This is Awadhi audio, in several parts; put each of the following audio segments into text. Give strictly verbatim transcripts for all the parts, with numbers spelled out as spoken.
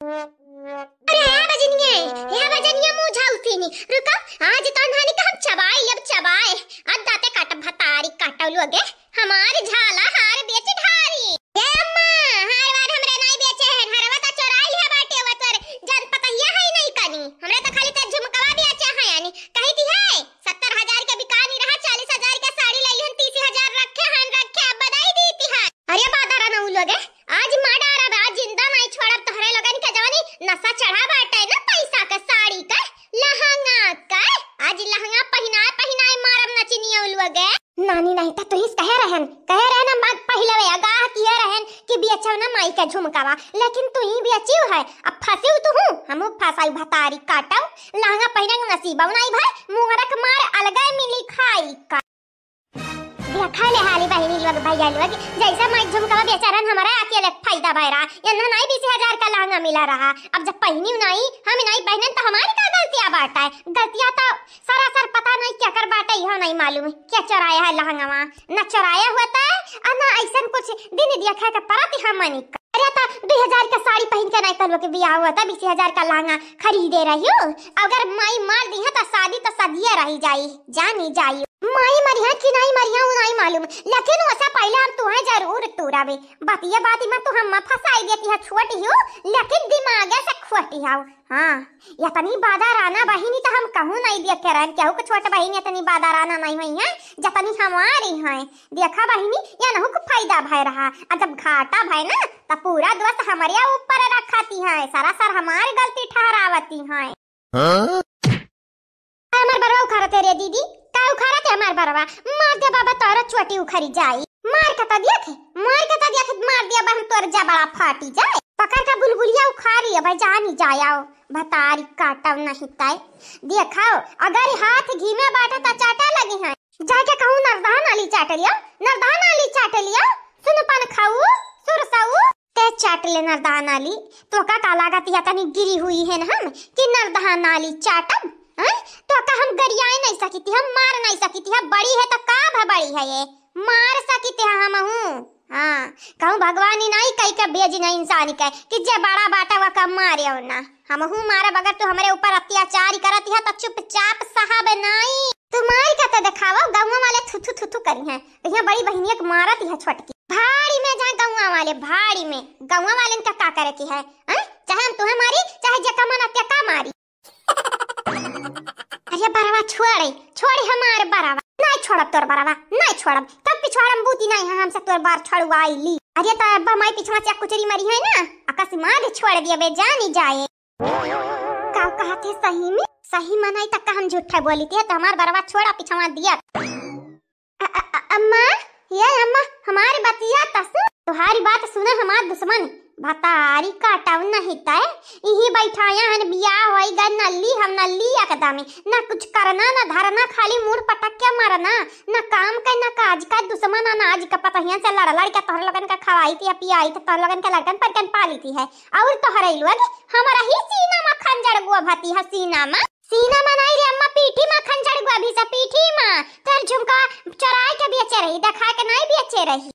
अरे हे बजनिये, हे बजनिये, मुँह झाउसिनी, रुको, आज तो नानी का हम चबाई लेब, चबाए। आज दाँते काटब, भतारी काटब लोगे, हमार झाला हार बेच ढारी। ए अम्मा, हार वार हमरे नाई बेचे हैं, हरवा तो चोराई है बाटे, वो तोर जान पतहिया है नहीं कनी। हमरे तो खाली तोर झुमकवा बेचे हैं यानी। कही थी है, सत्तर हजार के बिकानी रहा, चालीस हजार के साड़ी ले लिहन, तीस हजार रखे हन, रखे, अब बधाई दी थी हन। अरे बादरा ना उ लोगे, आज मार डारब, आज जिंदा नहीं छोड़ब तोहरे लोगन के जवानी। नशा चढ़ा बाटे ना पैसा के, साड़ी के, लहंगा के। आज लहंगा पहिनाए पहिनाए मारब नचनिया उ लोगे। नानी नहीं त तुहिस कहे रहन, कहे रहन हम बात पहिले वे आगाह किए रहन कि बेचव ना माई के झुमकावा, लेकिन तुही बेचियो है। अब फंसियो तुहू, हमहू फंसाई भतारी काटव। लहंगा पहिने के नसीबव नहीं भाई, मुहरक मार अलगे मिली खाई का। देखा ले हाली बहिनी लोग, भैया लोग, जैसा माई झुमकावा बेचरन हमारा अकेले फायदा भय रहा। यन्ना नहीं बीस हजार का लहंगा मिला रहा। अब जब पहिनी नहीं, हम नहीं पहनन तो हमारी का गलतिया बाटा है? गलतिया तो सरासर पता नहीं क्या कर बाटा, यह नहीं मालूम क्या चोराया है लहंगावा। न चोराया होता है और न ऐसन कुछ दिन देखा के परत हमनी का। अरे तो दुई हजार का साड़ी पहिन के नहीं तलवा के बियाह होता, बीस हजार का लहंगा खरीदे रही हो। अगर माई मार दी है तो शादी तो सदिया रही जाई, जानी जाई। माई मरिया कि नहीं मरिया, उ नहीं मालूम, लेकिन ओसे पहिले हम तुहे जरूर तूराबे। बतिया बाती में तू हम फंसाई देती है, छोटी हो, लेकिन दिमागे से खोटी हो। हाँ, यतनी बादराना बहिनी तो हम कहूँ नहीं देख के रहन, केहू के छोट बहिनी यतनी बादराना नहीं हुई है, जतनी हमारी हैं। देखा बहिनी, यनहू के फायदा भय रहा, और जब घाटा भय ना, तो पूरा दोष हमरे ऊपर रखती हैं, सरासर हमार गलती ठहरावती हैं। हाँ? हमार बरवा उखाड़ते रे दीदी, का उखाड़ते हमार बरवा? मार दे बाबा, तोरा चोटी उखड़ी जाई। मार के तो देख, मार के तो देख, मार दे बहन, तोर जबड़ा फाटी जाए। पकड़ के बुलबुलिया उखाड़ लिया भाई, जानी जायाओ, भतारी काटव नहीं तय। देखाओ, अगर हाथ घी में बाटे तो चाटा लगी हैं। जाके कहूँ नरदहा नाली चाट लियो, नरदहा नाली चाट लियो, सुन पान खाऊ, सुरसाऊ। ते चाट ले नरदहा नाली, तोका का लागत या तनी गिरी हुई है न हम कि नरदहा नाली चाटब? हैं? तोका हम गरियाए नहीं सकित है, हम मार नहीं सकित है, बड़ी है तो का भ बड़ी है ये, मार सकित है हमहू। हाँ, कहूँ भगवान ही नहीं कही के भेजी नहीं इंसान के कि जे बड़ा बाटा वा का मारे ना। हमहू मारब, अगर तू हमरे ऊपर अत्याचार करत है तो चुपचाप सहब नहीं। तू मार के तो देखावा, गाँव वाले थुथु थुथु करी हैं, कहिया बड़ी बहिनिया के मारत है छोटकी। भाड़ी में जाए गाँव वाले, भाड़ी में। गाँव वाले का का करे की है, हैं? चाहे हम तुहे मारी, चाहे जे कमन अत्या का मारी। अरे बरवा छोड़े, छोड़े हमार बरवा। नहीं छोड़ब तोर बरवा, नहीं छोड़ब। तब पिछवाड़म बूती नहीं है हमसे तोर बार छड़ुआई ली। अरे तो अब्बा माई पिछवा से कुचरी मरी है ना, अकस्मात छोड़ दिया बे, जानी जाए। का कहत है सही में? सही मनाई तक हम झूठा बोली थी, तो हमार बरवा छोड़ा पिछवा दिया। अ-, अ-, अ-, अम्मा, ये अम्मा, हमारी बतिया त सुन। तुम्हारी बात सुने हमार दुश्मन, भतारी काटव नहीं तय। इही बैठाया हन, बियाह होई गए नल्ली, हम नल्ली एकदम। ना कुछ करना, ना धरना, खाली मुड़ पटक के मरना। ना काम के, ना काज का, दुश्मन अनाज का पतहिया से लड़ लड़ के तोहर लोगन का खवाई थी, पियाई थी, तोहर लोगन के लड़कन परकन पाली थी है। और तोहरे लोग हमारा ही सीना में खंजर गोभती है, सीना में। सीना में नहीं रे अम्मा, पीठी में खंजर गोभी से, पीठी में। तोर झुमका चोराई के बेचे रही, दिखा के नहीं बेचे रही।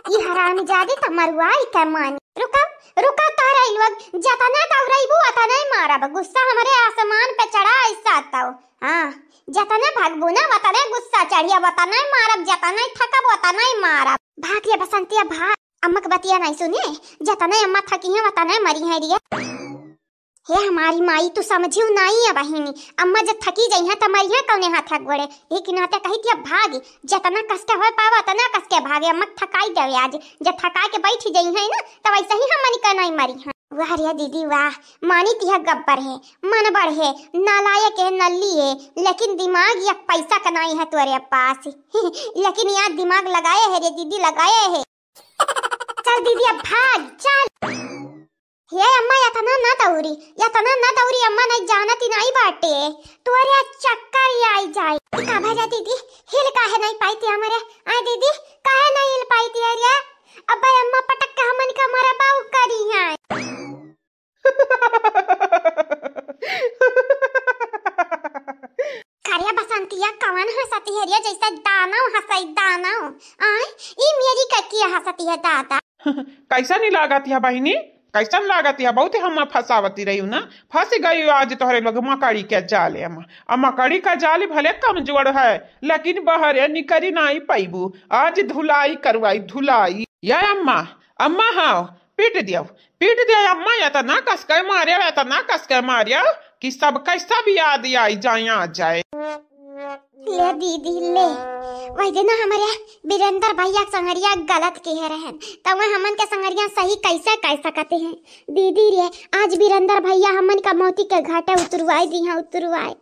ई हरामजादी त मरुआई के मानी। रुका, रुका, तोहरे लोग जतने दौड़ैबू, ओतने मारब। गुस्सा हमरे आसमान पे चढ़ा ऐसा तो। हाँ, जतने भागबू ना, ओतने गुस्सा चढ़िया, ओतने मारब, जतने थकब, ओतने मारब। भाग रे बसंतिया, भाग। अम्मा के बतिया नहीं सुने, जतने अम्मा थकी हैं, ओतने मरी हैं रे। हे हमारी माई, तू समझियो नाई है बहिनी, अम्मा जब थकी जइहैं त मरिहैं कौने हाथ गोड़े। एक नाते कही थी अब भागी, जतना कस के होए पावा तना कस के भागे, अम्मा थकाई देवे आज। जब थका के बैठी जइहैं ना, तब ऐसे ही हमनी का नाई मरिहैं। वाह रे दीदी वाह, मानी तिहा गब्बर है, मन बढ़ है, नालायक है, नल्ली है, लेकिन दिमाग या पैसा का नाई है तोरे पास। लेकिन यार दिमाग लगाए है रे दीदी, लगाए है। चल दीदी अब भाग, चल। हे अम्मा, यतना ना दौरी, यतना ना दौरी अम्मा, नहीं जानत ही नहीं बाटे। तोरे चक्कर ही आई जाए। का भा जा दीदी, हिल काहे नहीं पाई थी हमरे? आए दीदी, काहे नहीं हिल पाई थी अरे? अब अम्मा पटक के हमन का मरा बाऊ करी हैं। करिया बसंतिया कवन हंसती है रे, जैसे दानव हंसई दानव। आए, ई मेरी ककिया हंसती है दादा। कैसा नहीं लागत है बहिनी? कैसन लागत है? बहुत ही हम फंसावती रही हूँ ना, फंस गई आज तोहरे लोग मकड़ी के जाले में। आ मकड़ी का जाली भले कमजोर है, लेकिन बहरे निकरी नाई पैबू। आज धुलाई करवाई, धुलाई। या अम्मा, अम्मा, हाँ, पीट दियो, पीट दियो अम्मा, एतना कस के मारियो, एतना कस के मारियो कि सब कैसा भी याद आई जाए, आ जाए। ले दीदी, ले। वही दिन हमरे वीरेंद्र भैया के संगरिया गलत किहे रहन, त वह हमन के संगरिया सही कैसे कह सकते हैं? दीदी रे, आज वीरेंद्र भैया हमन का मौती के घाटे उतरवाए दी हैं, उतरवाए।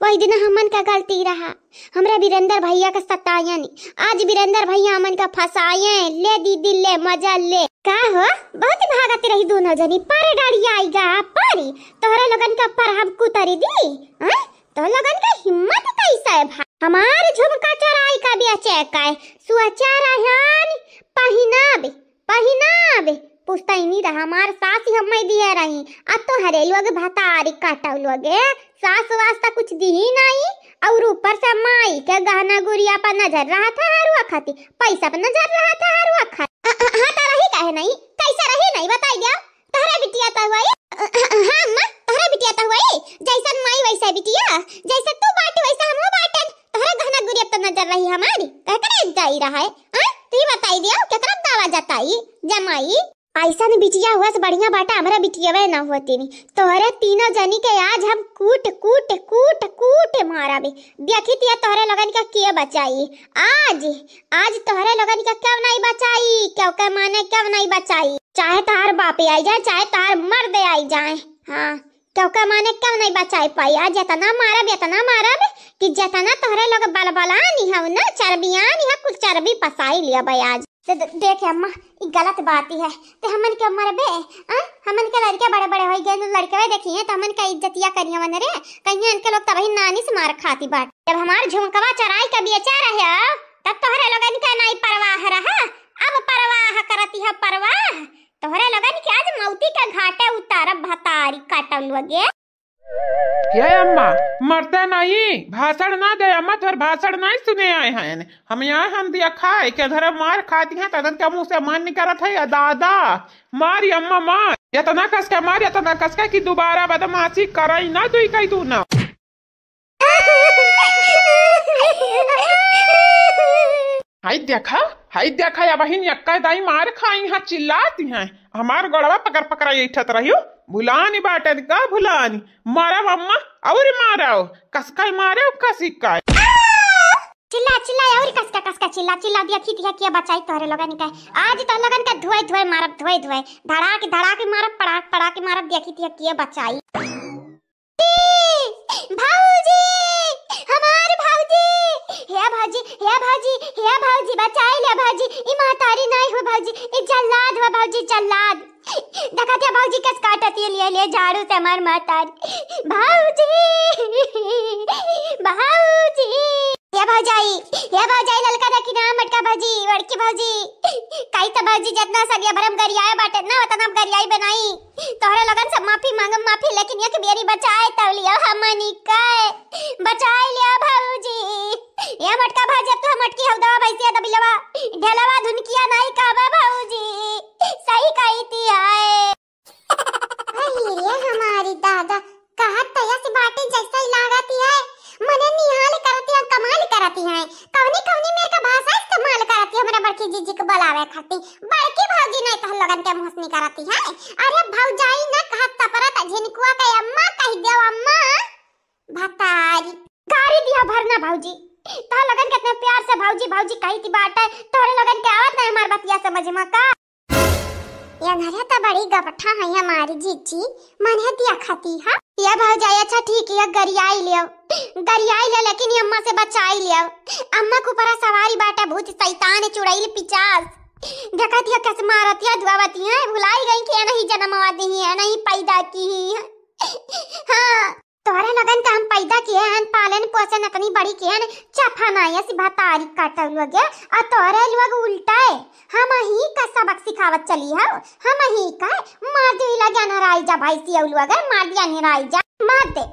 वही दिन हमन का गलती रहा, हमरा वीरेंद्र भैया के सतायन। आज वीरेंद्र भैया हमन का फंसाए। ले दीदी, ले, मजा ले। का हो, बहुत भागत रही दोनों जनी, पर गाड़ी आई गा, पर तोहरे लोगन का पर हम कुतरी दी, हैं? तो लोगन के हिम्मत कैसे भा-, हमार झुमका चोराई का बेचे का? सोचा रहन पहिनब, पहिनब। पुस्तैनी रहा हमार सास ही हमें दिए रही। आ तोहरे लोग भतारी काटव लोगे, सास वास त कुछ दी ही नहीं। और ऊपर से माई के गहना गुरिया पर नजर रहा था हर वक्त, पैसा पर नजर रहा था हर वक्त। अ, अ, हाँ, त रही काहे नहीं? कैसे रही नहीं, बताई दिया। तोहरा बिटिया त हुई? अ, अ, हाँ अम्मा, तोहरा बिटिया त हुई। जैसन माई वैसा बिटिया, जैसे तू बाटी वैसा हमहू बाटन। तोहरा गहना गुरिया पर नजर रही हमारी, कह करे जाई रहा है? हाँ, तू ही बताई दियो, केकरा दावा जताई? जमाई। ऐसन बिटिया हुआ से बढ़िया बाटा, हमरा बिटियवे न होती नहीं। तोहरे तीनों जनी के आज हम कूट, कूट, कूट, कूट मारबे। देखी तिया तोहरे लोगन के के बचाई। आज, आज तोहरे लोगन के क्यों नहीं बचाई? क्यों के माने क्यों नहीं बचाई? चाहे तोहार बापे आई जाए, चाहे तोहार मर्दे आई जाए। हाँ, क्यों के माने क्यों नहीं बचाई पाई? आज इतना मारब, इतना मारब कि जितना तोहरे लोग बलबलानी हव ना, चर्बियानी है, कुल चर्बी पसाई लिया भाई आज। दे-, दे-, देखे अम्मा, ई गलत बात ही है। ते हमन के मरबे, आ? हमन के लड़के बड़े बड़े होई गए, लड़के देखी हैं तो हमन का इज्जतिया करी हमन रे। कहीं इनके लोग तबही नानी से मार खाती बाट। जब हमार झुमकवा चराई के बेचा रहे हो, तब तोहरे लोगन के नाई परवाह रहा, अब परवाह करती है परवाह। तोहरे लोगन के आज मौती के घाटे उतारब भतारी काटल वगे। ये अम्मा, मरते नहीं, भाषण ना दे अम्मा, तोहर भाषण नहीं सुने आए हैं। हम यहाँ हम दिया खाए के धरे मार खाती हैं, तदन के मुँह से मन निकलत है, या दादा, मार अम्मा मार, इतना कस के मार, इतना कस के कि दोबारा बदमाशी करई ना, दुई कई दू ना। हाय देखा, हाय देखा, या बहिन यक्का दाई मार खाई हैं, चिल्लाती हैं। हमार गोड़वा पकड़ पकड़ ऐठत रहियो, भुलानी बाटन का भुलानी। मारब अम्मा, और मारब, कसका मारब, कसिका। चिल्ला चिल्ला और कसका कसका चिल्ला चिल्ला, देखी दिया किया बचाई तोहरे लोगन का। आज तो लोगन का धोए धोए मारब, धोए धोए, धड़ाक धड़ाक मारब, पड़ाक पड़ाक मारब, देखी दिया किया बचाई। भौजी, हमार भौजी, हे भौजी, हे भौजी, हे भौजी, बचाई ले भौजी, ई महतारी नहीं हो भौजी, ई जल्लाद हो भौजी, जल्लाद। देखा थे भौजी कस काटत ये लिए लिए झाड़ू से हमार महतारी। भौजी, भौजी, हे भौजाई, हे भौजाई, ललका देखी ना, मटका भौजी, बड़की भौजी, काई त भौजी जितना सब ये भरम गरियाए बाटे ना, उतना गरियाई बनाई। तोहरे लोगन से माफी मांगम माफी, लेकिन एक बेरी बचाए तब लियो हमनी के। बचाए लियो भौजी। ये मटका भौजी, अब तो हम मटकी हव दवा भैंसिया दबिलवा। ढेलवा धुनकिया नहीं कहबे भौजी। सही कही थी है। अरे रे हमारी दादा, कहत तया से बाटे जैसा ही लागत ही है। मने निहाल करती है, कमाल करती है। कवनी कवनी मेर का भाषा इस्तेमाल करती है हमरा बड़की जीजी के बुलावे खातिर। बड़की भौजी नहीं तोहन लोगन के मुहसनी करती है। अरे भौजाई न कहत तपरत झिनकुआ के अम्मा कह देव अम्मा। भतारी। गारी दिया भरना भौजी। तोहन लोगन के इतने प्यार से भौजी भौजी कही थी बाटे। तोहरे लोगन के आवत नहीं हमार बतिया समझ में का? ये घरे तो बड़ी गपठा है हमारी जीजी। मने दिया खाती है। ये भौजाई अच्छा ठीक है, गरियाई लियो। गरियाई लियो, लेकिन ये अम्मा से बचाई लियो। अम्मा के ऊपर सवारी बाटे भूत, शैतान, चुड़ैल, पिचास। देखत हिया कैसे मारत हिया, धुआवत हिया, भुलाई गई कि नहीं जन्मवा दी है, नहीं पैदा की है। हाँ, तोहरे लोगन का हम पैदा किए हन, पालन पोषण इतनी बड़ी किए हन, चफा नाई ऐसी भतारी काटल लगे। और तोहरे लोग उल्टा है, हम ही का सबक सिखावत चली हो, हम ही का मार दे लगे अनहराई जा भाई सी लोग, मार दिया अनहराई जा, मार दे।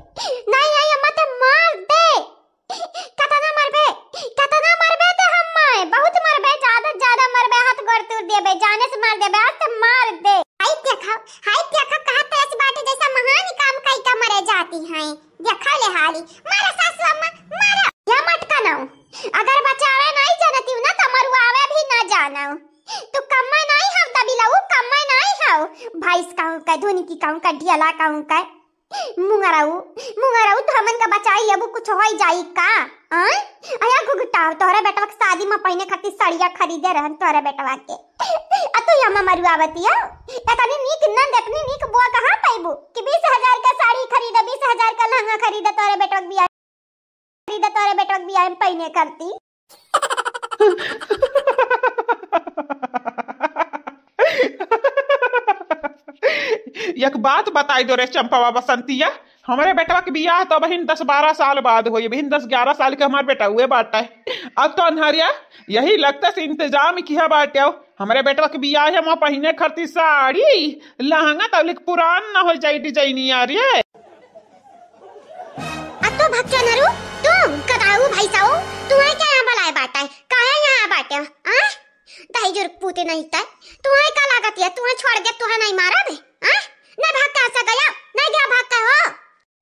नहीं आई अम्मा तो मार दे। कतना मरबे, कतना मरबे ते हम माए, बहुत मरबे, ज्यादा, ज्यादा मरबे, हाथ गोड़ तोड़ देबे, जाने से मार देबे, आज तो मार दे। हाय देखा, हाय भैंस कहूँ का, धुनी की कहूँ का, ढियला कहूँ का, मुंगरऊ, मुंगरऊ, तो हमन का बचाई लेबू, कुछ होई जाई का? आय? अया घुघटाओ, तोहरे बेटवा के शादी में पहिने खातिर साड़िया खरीदे रहन तोहरे बेटवा के। आ तू यहाँ मरुआ बतिया, इतनी नीक नंद, इतनी नीक बुआ कहाँ पाइबू कि बीस हजार का साड़ी खरीदा, बीस हजार का लहंगा खरीदा तोहरे बेटवा के बियाह, खरीदा तोहरे बेटवा के बियाह में पहिने खातिर। एक बात बताई दो रे चंपावा बसंतिया, हमरे बेटवा के बियाह तो अबहिन दस बारह साल बाद होई, अबहिन दस ग्यारह साल के हमार बेटउए बाटे। अब तो अन्हरिया यही लगता से इंतजाम किहा बाटे, हमरे बेटवा के बियाह है, वहाँ पहिने खातिर साड़ी, लहंगा तबलिक पुरान ना हो जाई डिजाइनिया रे। आ तो भक्चनरू, तू गदाऊ भैंसाऊ, तू है क्या यहाँ बलाए बाटे? काहे यहाँ बाटे? आ? दाई जुर्ग पूते नहीं तय, तू है का लागत है? तू है छोड़ दे, तू है नहीं मारा बे? आ? नहीं भाग का ऐसा गया, नहीं गया भाग का हो।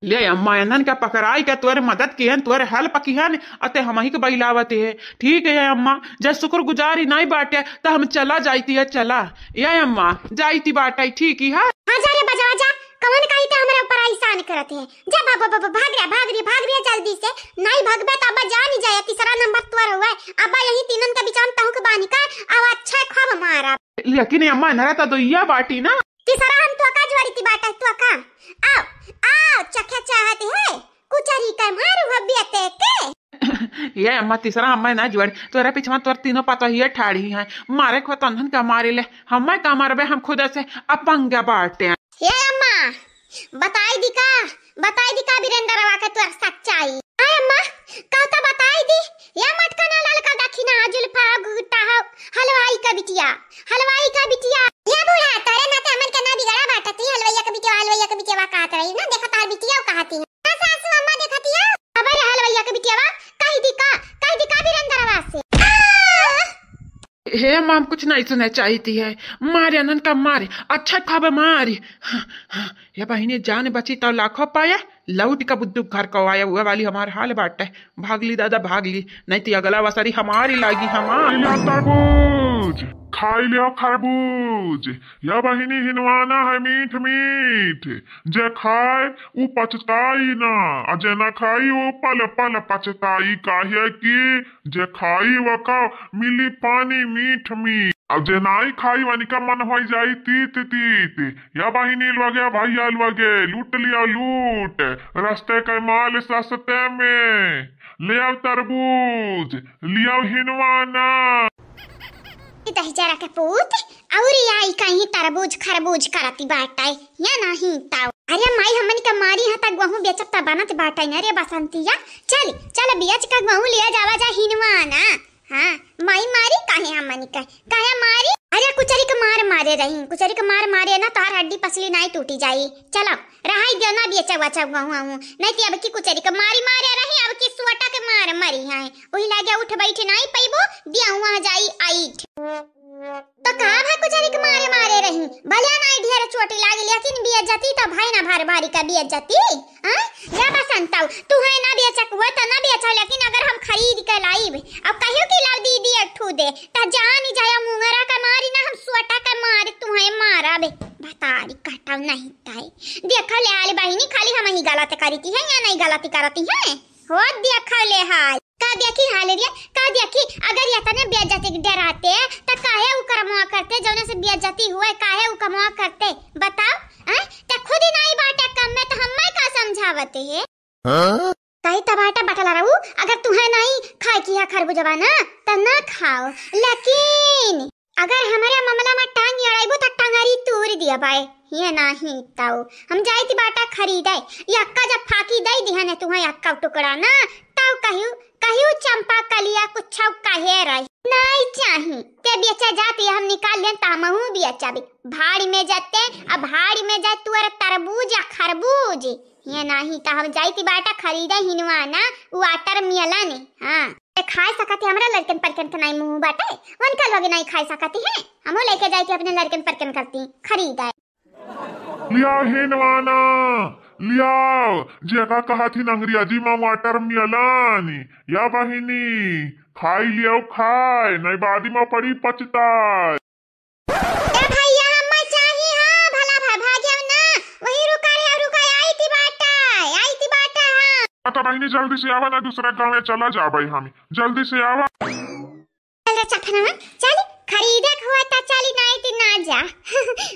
ले अम्मा, एनन का पकड़ाई के तोरे मदद किहन, तोरे help किहन, अते हमही के बइलावत है। ठीक है अम्मा, जब शुक्रगुजारी नहीं बाटे, त हम चला जाइती है, चला। ए अम्मा, जाइती बाटे, ठीक ही है। हाँ, जा रे बजवा जा, कवन काई ते हमरा ऊपर एहसान करत है? जा बा-, बा-, बा-, बा-, भाग रे, भाग रे, भाग रे जल्दी से। नहीं भगबे त अब जान जाए, तीसरा नंबर तोर हुआ है। अब यही तीनन के बीच में तहु के बानी का, अब अच्छा खूब मारा। लेकिन ए अम्मा, नरा त दोइया बाटी ना। तीसरा हम तो का जोड़ी ती बाटा, तो का? आओ, आओ, चखे चाहत है, कुचरी का मारू हबियते के। ए अम्मा, तीसरा अम्मा ना जोड़, तोरा पिछवा तोर तीनों पतोहिए ठाड़ी हैं, मारे को तंधन का मारे ले, हम्मे का मारबे, हम खुद से अपंग बाटे। ए अम्मा, बताई दी का, बताई दी का वीरेंद्रवा के तोर सच्चाई? ए अम्मा, का तो बताई दी, या मटका ना लाल का दखिना, जुल्फा गुट्टा हो, हलवाई का बिटिया, हलवाई का बिटिया। या बूढ़ा, तोरे नाते हमन के ना बिगड़ा बाटत ही, हलवैया का बिटिया, हलवैया का बिटिया कहत रही ना, देखा तार बिटिया कहती है। हाँ सासू अम्मा देखती है। अबे रे हलवैया का बिटिया, कह दी का, कह दी का वीरेंद्रवा से? आ! हे माम, कुछ नहीं सुने चाहती है। मारे अनन का मारे, अच्छा खाबे मारे। हाँ, हाँ, ये बहिनी जान बची तो लाखों पाया, लौट का बुद्धू घर को आया, हुआ वाली हमार हाल बाटे। भाग ली दादा, भाग ली, नहीं तो अगला वसारी हमारी लागी, हमार। खा लिया तरबूज, खाई लिया खरबूज, या बहिनी हिनवाना है मीठ मीठ। जे खाए उ पछताई ना, आ जे ना खाई उ पल पल पछताई, काहे कि जे खाई वका मिली पानी मीठ मीठ। अब जे नाई खाई वनिका मन होई जाई तीत तीत। या बहिनी लोगे, भैया लोगे, लूट लिया लूट, रस्ते के माल सस्ते में। ले आओ तरबूज, ले आओ हिनवाना। ई दहिजरा के पूत, अउर आई कहीं तरबूज खरबूज करती बाटे, या नहीं ताऊ। अरे माई, हमन के मारी हा त गहूँ बेचब त बनत बाटे न रे बसंतिया। चल, चल बेच के गहूँ लिया जावा जा हिनवाना। हाँ, माई मारी काहे हमन के, काहे मारी? अरे कुचरी के मार मारे रही, कुचरी के मार मारे ना तोहार हड्डी पसली नाई टूटी जाई। चलो, रहाई दियो ना बेचा वचा गहूँ आहूँ, नहीं तो अब की कुचरी के मारी मारे रही, अब की सुअटा के मार मरी है। वही लागे उठ बैठ नाई पैबो, दिया हुआ जाई आईठ। तो का भा कुचरी के मारे मारे रही, भले नाई ढेर चोटी लागी, लेकिन बेइज्जती तो भाई ना भार भारी का बेइज्जती। हाँ? या बसंतऊ, तू है ना बेचक हुआ तो ना बेचा, लेकिन अगर हम खरीद के लाइब, अब कहियो कि लाओ दीदी एक ठू दे, त जानी जाया मुंगरा का मारी ना हम सोटा का मार तू है मारा बे। बतारी कटाव नहीं ताई। देखा ले आले बहिनी, खाली हम ही गलत करी थी है या नहीं गलती करती है? हो देखा ले हाल। का देखी हाल रे, का देखी, अगर ये तने बेइज्जती के डराते, त काहे उ कमवा करते, जौने से बेइज्जती हुए, काहे उ कमवा करते, बताओ, हैं? त खुद ही नहीं बाटे कम में, त हम्मे का समझावते है? हाँ? कही त बाटा बटला रहू, अगर तुहे नहीं खाए की है खरबूजवा ना, त ना खाओ, लेकिन अगर हमरे मामला में टांग अड़ाइबो त टंगरी तूर दिया बाय। ये नाही ताऊ, हम जाइत बाटा खरीदे, यक्का जब फाकी दे दिहने तुहे यक्का टुकड़ा ना, तब कहियो, कहियो चंपा कलिया कुछ कहे रही। नहीं चाही, ते बेचा जाती हम निकाल लेन त हमहू बेचबे। भाड़ में जाते, अब भाड़ में जाए तू अरे तरबूज या खरबूज। ये नाही त हम जाइत बाटा खरीदे हिनवा ना, watermelon। हाँ। ते खाए सकत है, हमरा लड़कन परकन के नाई मुंह बाटे, उनका लोग नाई खाए सकत है। हमहू लेके जाए के अपने लड़कन परकन करती, खरीद आए। लियाओ हिनवाना, लियाओ, जेका कहत ही अंग्रेजी में watermelon। या बहिनी, खाई लियाओ खाए, नहीं बादी में पड़ी पछताए। ए भैया, हम्मे चाही हा, जल्दी से आवा ना, दूसरा गाँव में चला जाबे हम, जल्दी से आवा। चल रे चफनवा, चल, खरीदे के हुआ त चली, नाहीं त ना जा।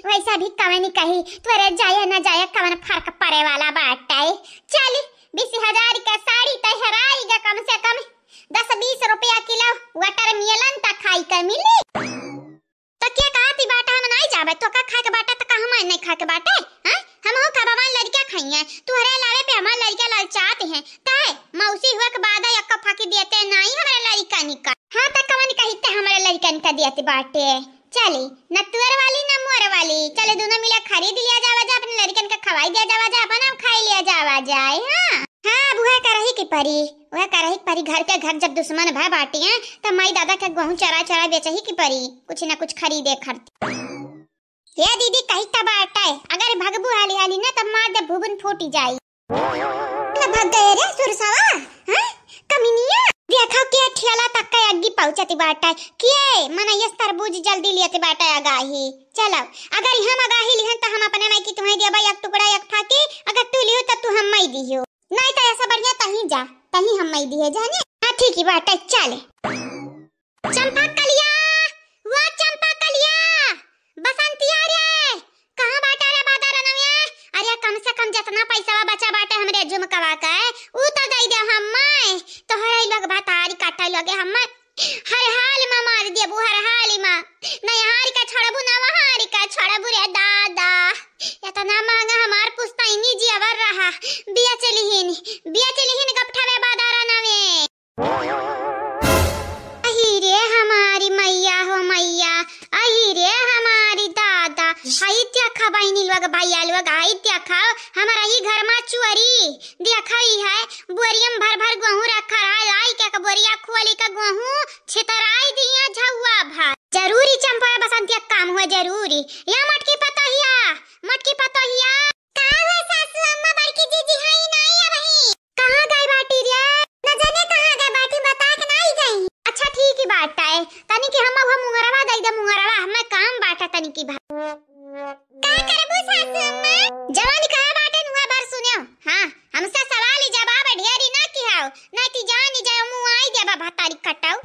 वैसा भी कवन कही, तोरे जाए ना जाए कवन फर्क पड़े वाला बाटे। चली, बीस हजार का साड़ी त हेराई गा, कम से कम दस बीस रुपया किलो watermelon त खाई के मिली। त के कहती बाटे हम नाहीं जाबे, तोका खाए के बाटे त का हमार नाहीं खाए के बाटे? हाँ, हमहू खाबे, हमार लड़िका खइहें, तोहरे अलावे पे हमार लड़िका ललचात हैं। तय मौसी हुए के बाद एक्को फाकी देते नाहीं हमरे लड़िकन का। हाँ, त कवन कहिते हमरे लड़िकन का देत बाटे। चली, न तुअर वाली न मोर वाली, चले दुनो मिला खरीद लिया जावा जा, अपने लड़िकन का खवाई दिया जावा जा, अपन हम खाई लिया जावा जाए। हाँ, हाँ, अब उहे करही के परी, उहे करही के परी। घर के घर जब दुश्मन भय बाटी हैं, त माई दादा के गेहूं चरा चरा बेचही के परी, कुछ न कुछ खरीदे खरते। ए दीदी, कही त बाटे, अगर भगबू हाली हाली ना, तब मार दे भुबुन फूटी जाई। ना भग गए रे सुरसवा, हाँ? कमिनिया, देखो के ठेला तक के अग्गी पहुंचती बाटे, के मनैयस तरबूज जल्दी लियत बाटे अगाही। चलो, अगर हम अगाही लिहन त हम अपने माई की तुम्हें देबा एक टुकड़ा एक फाकी, अगर तू लियो त तू हम माई दियो। नाहीं त ऐसा बढ़िया तहीं जा, तहीं हम माई दिए जाने। हाँ, ठीक ही बाटे, चले। चंपा कलिया, वो चंपा कलिया, बसंतिया रे, कहाँ बाटे रे बादर रनवे? अरे कम से कम जितना पैसा बचा बाटे हमरे झुमकवा के, ऊ तो दे दे हम्मे। तोहरे लोग भतारी काटे लगे हम्मे। हर हाल में मार देबू, हर हाल में। नहीं हार के छोड़बू, ना वहार के छोड़बू रे दादा। इतना महंगा हमार पुश्तैनी जेवर रहा, बेच लिहिन, बेच लिहिन गपठवे बादर रनवे। अही रे हमारी मैया हो मैया, अही रे हमारी दादा। हई देखा बहिनी लोग, भैया लोग, हई देखा हमारा ही घर मा चोरी। देखा ही है, बोरियम भर भर गेहूं रखा रहा, लाई के बोरिया खोली के गेहूं छितराई दिया झौआ भर। जरूरी चंपा बसंती एक काम हुआ जरूरी। या मटकी पतोहिया, मटकी पतोहिया। का हो सासू अम्मा, बड़की जीजी हई नाई अबही? कहाँ गई बाटी रे? न जाने कहाँ गई बाटी, बता के नाई गई। अच्छा ठीक ही बात है, तनी की हम वो मुंगरवा दे दे, मुंगरवा हमें काम बाटा तनी की भा। का करबू सासू अम्मा? जवानी कहाँ बाटे नुआ बार सुनियो। हाँ, हमसे सवाल ही जवाब ढेरी ना किहाओ, नहीं ती जानी जाओ मुँह आई देबा भतारी कटाऊ।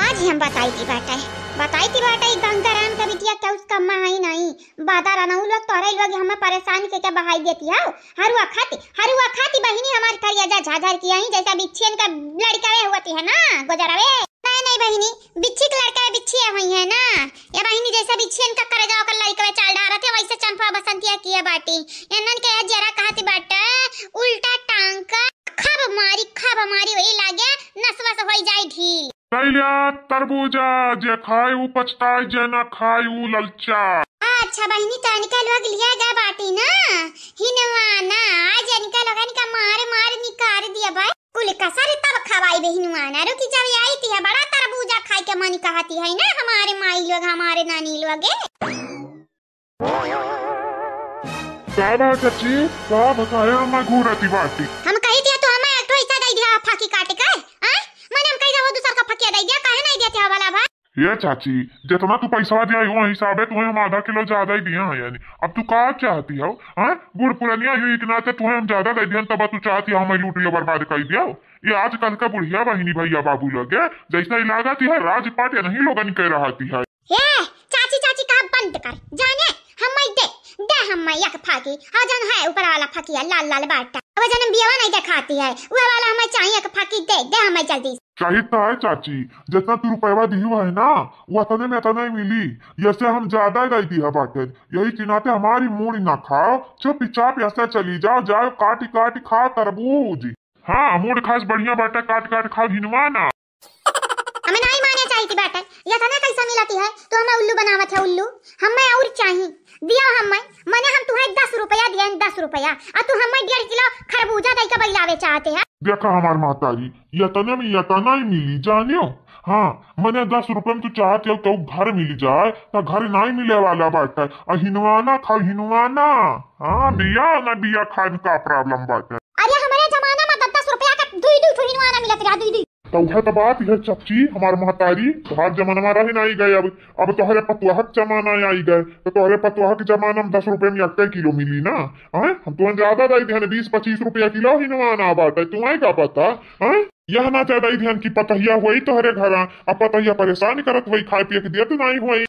आज ही हम बताई थी बाटे, बताई थी बाटे, ई गंगाराम के बिटिया के उसका माँ आई नहीं, बादर रनऊ लोग तोहरे लोग हमें परेशान के, के बहाई देती हो। हरुआ खाती, हरुआ खाती बहिनी हमार करिया जा झाझर की आई, जैसा बिच्छियन का लड़िकवे हुआ थी है ना, गोजरवे। नहीं, नहीं बहिनी, बिच्छी के लड़िकवे बिच्छिया हुई है ना, ये बहिनी जैसा बिच्छियन का करेजा ओकर लड़िकवे चाल डारत है, वैसे चंपा बसंतिया किया बाटी। इन्हन के ये जरा कहती बाटे, उल्टा टांग का खब मारी, खब मारी, वही लागे नस वस होई जाई ढील। लैल्या तरबूजा, जे खाए ऊ पछताए, जे ना खाए ऊ ललचा। अच्छा बहिनी, तो इनका लोग लिया गया बाटी ना, हिनवाना, आज इनका लोगन का मार मार निकाल दिया भाई। कुल कसर तब खवाई बे हिनवाना, रुकी जब आई थी बड़ा तरबूजा खाए के मन कहती है ना, हमारे माई लोग, हमारे नानी लोग। का बा चाची, का बा, काहे हमें घूरती बाटी? हम कही दिया तू हमें एक ठो हिस्सा दे दिया फाकी काटे का, हाँ? मैंने हम कही दिया वो दूसर का फकिया दे दिया, काहे नहीं देते हो वाला भाई? ये चाची, जितना तू पैसा दिया हो हिसाबे तुम्हें हम आधा किलो ज्यादा ही दिया है यानी। अब तू का चाहती हो, हाँ? बूढ़ पुरानिया ही इतना ते तुम्हें हम ज्यादा दे दिया, तब तू चाहती हो हमें लूट लिया, बर्बाद कर दिया हो। ये आजकल का बुढ़िया बहिनी भैया बाबू लोग है, जैसा ही लागत है राजपाट या नहीं लोगन के रहती है। ए, चाची, चाची कहा बंद कर। जाने, हम्मै दे, दे हम्मै एक फाकी। हाँ, जन है ऊपर वाला फकिया, लाल लाल बाटा। वो जन बियावा नहीं देखाती है, वो वाला हम्मै चाहिए एक फाकी, दे, दे हम्मै जल्दी। चाहित है चाची, जितना तू रुपयवा दिहू है ना, वो अतने में अतना ही मिली। जैसे हम ज्यादा दे दिया बाटे, यही चिनाते हमारी मूड़ी ना खाओ, चुपचाप यहाँ से चली जाओ, जाओ काटी काटी खाओ तरबूज। हाँ, मूड खास बढ़िया बाटे, काट काट खाओ हिनवाना। हमें नाई माने चाहिए थी बाटे, ये तने कैसा मिलती है, तो हमें उल्लू बनावत है उल्लू, हमें और चाहिए, दिया हमें, मने हम तुम्हें दस रुपया दिया, दस रुपया, और तू हमें डेढ़ किलो खरबूजा दे के बैलावे चाहते हैं। देखा हमार महतारी, ये तने में ये तना ही मिली, जानियो। हाँ, मने दस रुपये में तू चाहते हो तो घर मिल जाए, तो घर नाई मिले वाला बाटे, और हिनवाना खाओ हिनवाना। हाँ, बिया ना बिया खान का problem बाटे। अरे, हमारे जमाना में दस दस रुपया का दुई दुई ठो हिनवाना मिलत रहा, दुई दुई। तो उहे तो बात है चच्ची, हमार महतारी, तोहार जमाना रहे ना आई गए, अब अब तोहरे पतुआह के जमाना आई गए, तो तोहरे पतुआह के जमाना में दस रुपये में एक किलो मिली ना। हैं, हम तुहन ज्यादा दई दिहन, बीस पच्चीस रुपया किलो हिनवाना बाटे, तुम्हें का पता? हैं, यह ना ज्यादा ही ध्यान की पतहिया हुई तोहरे घरा, अब पतहिया परेशान करत हुई, खाए पिए के दियत नहीं हुई।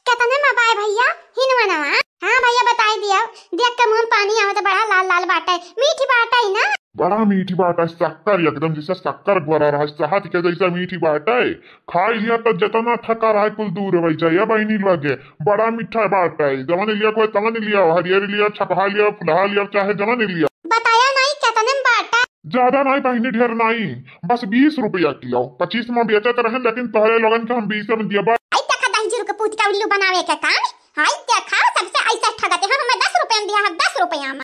कितने में बाय भैया हिनवाना? हाँ भैया, बताई दिया, देख के मुँह में पानी आवत, बड़ा लाल लाल बाटे, मीठी बाटे ना? बड़ा मीठी बाटे, शक्कर एकदम जैसे शक्कर घोरा रहा, शहद के जैसा मीठी बाटे। खाई लिया तो जितना थका रहा कुल दूर हो जाए। या बहिनी लगे बड़ा मीठा बाटे, जवन लिया कोई तवन लिया, हरियर लिया, छपहा लिया, फुलहा लिया, चाहे जवन लिया। बताया नहीं कितने में बाटे? ज्यादा नहीं बहिनी, ढेर नहीं, बस बीस रुपया किलो। पच्चीस में बेचत रहे, लेकिन तोहरे लोगन के हम बीस में दिया बा। आई देखा दही जुरु के पूत का उल्लू बनावे के काम। हाय देखा, सबसे ऐसा ठगते हैं, हमें दस रुपया में दिया है, दस रुपया में।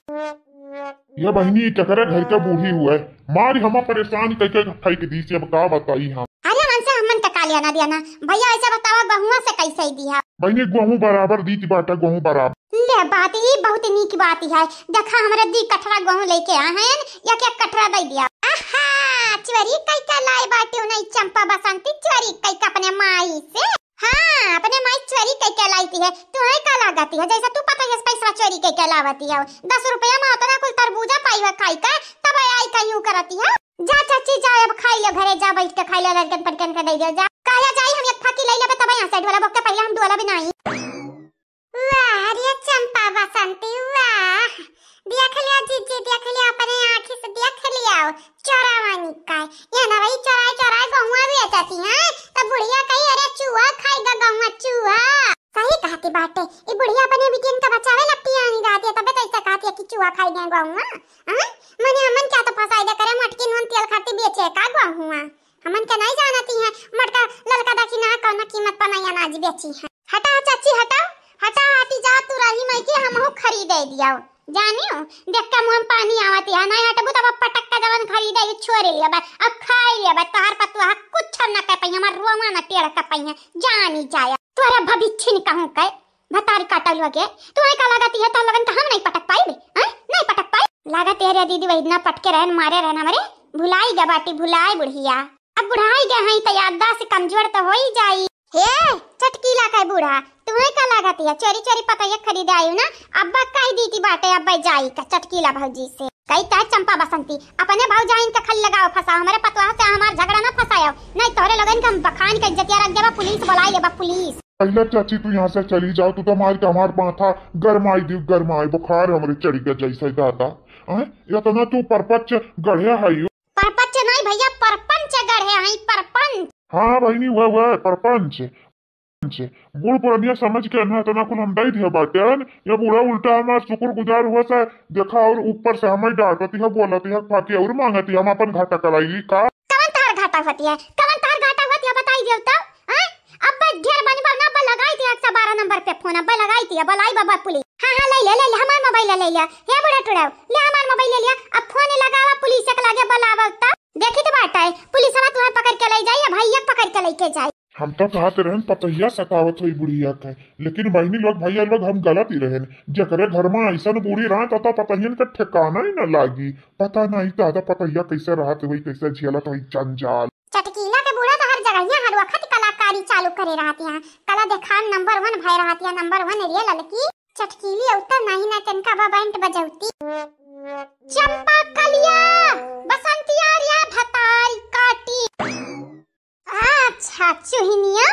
ये बहिनी, केकरे घर के बूढ़ी हुए, मारी हमा परेशान करके फेंक दी से, अब का बताई हम। अरे हमसे हमन के का लेना देना भैया, ऐसे बतावा गहुआ से कैसे ही दिया? बहिनी, गहूँ बराबर दीत बाटा, गहूँ बराबर। ले बात, ई बहुत नीक बात है। देखा, हमरे दी कठरा गहूँ लेके आ हैं, एक एक कठरा दे दिया। आहा, चोरी कई के लाई बाटी नहीं चंपा बसंती, चोरी कई के अपने माई से। हाँ, अपने माई चोरी कई के लाइती है। तुम्हें का लागती है, जैसे तू पता है पैसा चोरी कई के लावती है? दस रुपया में उतना कुल तरबूजा पाई है खाई का, तब आई का यूं करती है। जा चाची जा, अब खाई ले घरे, जा बैठ के खाई ले, लड़कन पटकन के दे दिया जा। काया जाई, हम एक फाकी ले लेबे तब यहाँ से ढोला बोक के पहले हम डोला भी नहीं। वाह रे चंपा बसंती, वाह, देख लिया जीजी, देख लिया, अपने आँखी से देख लिया। चोरावानी का, ये ना रही चोराए चोराए गहुआ बेचती हैं, तो बुढ़िया कही, "अरे चूहा खाई गा गहुआ, चूहा।" सही कहती बाटे, ई बुढ़िया अपने बिटियन का बचावे लपटियानी रहती है, तबे तो ऐसा कहती है कि चूहा खाई गए गहुआ। हाँ? मने हमन क्या तो फंसाई दे करे, मटकी नून तेल खाती बेचे का गहुआ? हमन के नहीं जानती है, मटका ललका दा कि ना कौन कीमत पर नहीं अनाज बेची है। हटा चाची हटा, हटा हटी जा, तू रही मई के हमहू खरीदे दिया। जानियो, देख के मुँह में पानी आवत है, नहीं हटबू तब पटक के जवन खरीदे यू छोरे लिया बा, अब खाए लिया बा, तोहार पतुआ कुछ न कह पाई, हमार रोवा न टेढ़ कर पाई है, जानी जाया। तोरे भविष्य नहीं कहूँ कह, भतारी काटल हो गए, तू का लागत है, तोहर लगन तो हम नहीं पटक पाई, हाँ? नहीं पटक पाई। लागत है रे दीदी, वही इतना पटके रहन, मारे रहन हमरे, भुलाई गा बाटी, भुलाई बुढ़िया। अब बुढ़ाई गए हैं तो याददाश्त कमजोर तो हो ही जाई। हे चटकीला का बूढ़ा, तुम्हें का लागत है? चोरी चोरी पतैया खरीदे आयु ना, अब्बा कह दी थी बाटे, अब्बा जाई का चटकीला भौजी से। कही ता चंपा बसंती, अपने भौजाइन के खल लगाओ फंसाओ, हमारे पतवाह से हमार झगड़ा ना फंसाओ, नहीं तोहरे लोगन के हम बखान के इज्जतिया रख देबा, पुलिस बुलाई लेबा, पुलिस। पहले चाची तू यहाँ से चली जाओ, तू तो मार के हमार माथा गरमाई दी, गरमाई बुखार हमरे चढ़ गया जैसे दादा। हैं? इतना तू परपच गढ़िया है यू। परपच नहीं भैया, परपंच गढ़े हैं, परपंच। हाँ बहिनी, हुआ हुआ है परपंच। बूढ़ पुरनिया समझ के ना इतना कुल हम दई दिया बाटेन। ये बूढ़ा उल्टा हमार शुक्रगुजार हुआ से, देखा और ऊपर से हमें डांटती है, बोलती है, फाकी और मांगती है, हम अपन घाटा कराई ली का? कवन तहार घाटा होती है, कवन तहार घाटा होती है, बताई दियो तो। हैं? अब बस ढेर बनी बा ना, अब लगाई दिया एक सौ बारह नंबर पे फोन, अब लगाई दिया, बुलाई बाबा पुलिस। हाँ हाँ, ले ले ले ले, हमार मोबाइल ले ले लिया, हे बूढ़ा टुड़ाओ, ले हमार मोबाइल ले लिया, अब फोन लगावा पुलिस के लगे बुलावा तब। देखी तो बाटे, पुलिस हमार तुम्हें पकड़ के ले जाई, अब भैया पकड़ के लेके जाई। हम तो कहत रहन पतहिया सतावत होई बुढ़िया के, लेकिन बहिनी लोग भैया लोग हम गलत ही रहन। जेकरे घर में ऐसन बूढ़ी रहन तो, तो पतहियन के ठिकाना ही न लागी। पता नहीं दादा पतहिया कैसे रहत होई, कैसे झेलत होई जंजाल। चटकीला के बूढ़ा तो हर जगहिया हर वक्त कलाकारी चालू करे रहत हैं। कला देखान नंबर वन भय रहत हैं, नंबर वन रे ललकी। चटकीली अउता नहीं ना तनका बा बैंड बजौती। चंपा कलिया, बसंतिया रिया भतारी काटी। अच्छा, चुहिनिया,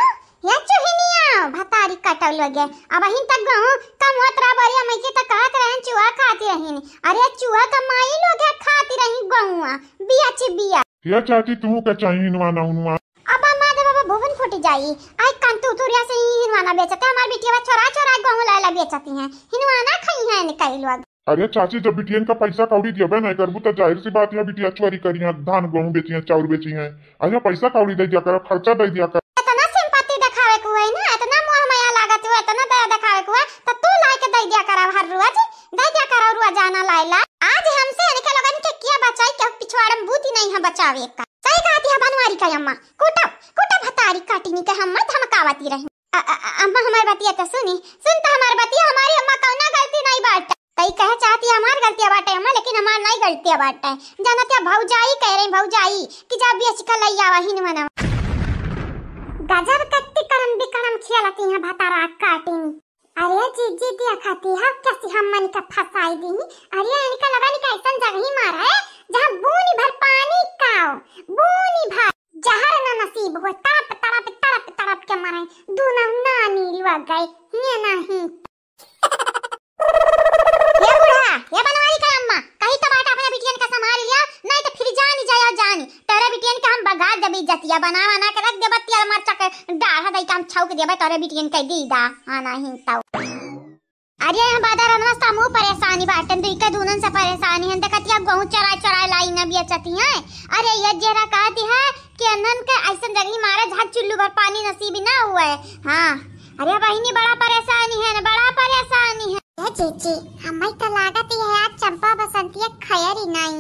या चुहिनिया, भतारी कटल लगे। अबहिन तक गहूं कम होत रहा, बरिया मइके तक कहत रहन, चुहा खाती रहिन। अरे, चुहा का माई लोग है, खाती रही गहुआ, बिया ची बिया। या चाची, तू का चाहिए हिनवाना उनवाना? अब माँ दे बाबा भुवन फूट जाई। आई कांतू तुरिया से ही हिनवाना बेचते, हमार बिटिया छोरा छोरा गहूं लाला बेचती हैं, हिनवाना खाई हैं इनका लोग। अरे चाची, जब बिटियन का पैसा कौड़ी देबे नहीं करबू, तो जाहिर सी बात है, बिटिया चोरी करी है, धान गेहूं बेची है, चाउर बेची है। अरे पैसा कौड़ी दे दिया कर, खर्चा दे दिया कर। इतना सिंपैथी दिखावे के हुए ना, इतना मोह माया लागत हुए, इतना दया दिखावे के हुए, तो तू लाई के दे दिया कर हर रोज, दे दिया कर रोजाना लाइला। आज हमसे इनके लोगन के किया बचाई, के पिछवाड़म बूती नहीं है बचावे का। सही कहती है बनवारी का अम्मा, कूटा, कूटा भतारी काटिनी के हम धमकावती रही। अ-, अ-, अ-, अम्मा हमार बतिया तो सुनी, सुन तो हमार बतिया, हमारी अम्मा कौना गलती नहीं बाटे। ई कहे चाहती है हमार गलतिया बाटे अम्मा, लेकिन हमार नाहीं गलतिया बाटे। जानत है भौजाई कह रही, भौजाई कि जा बेच के लई आवा हिनवनवा। गजब कत्ती करम बिकरम खेलती हैं भतारा काटिन। अरे जीजी देखती है कैसी हमन का फंसाई दी। अरे इनका लगा नहीं कैसन जगह ही मारा है जहाँ बूनी भर पानी का, बूनी भर जहर न नसीब हो, तड़प तड़प तड़प तड़प के मरे। दोनों नानी लुआ गए, ये नहीं। ये बूढ़ा, ये बनवारी का अम्मा, कहीं तो बाटा अपने बिटियन का संभाल लिया, नहीं तो फिर जानी जाया जानी। तेरे बिटियन के हम बगा देबे इज्जतिया, बना बना के रख देबे, तेल मरचा के डाढ़ा दई के हम छौक देबे, तेरे बिटियन के दीदा, हाँ नहीं तो। अरे हम बादर हमरा समूह परेशानी बाटन, दुई के दूनन से परेशानी है, देखतिया गहूँ चराए चराए लाई न बेचती हैं। अरे ये जेरा कहती है कि अनन के ऐसन जगह मारे जहाँ चुल्लू भर पानी नसीब ना हुए। हाँ, अरे बहिनी बड़ा परेशानी है न, बड़ा परेशानी है। ए जीजी, हमें तो लागत ही है आज चंपा बसंतिया खयरी नाई।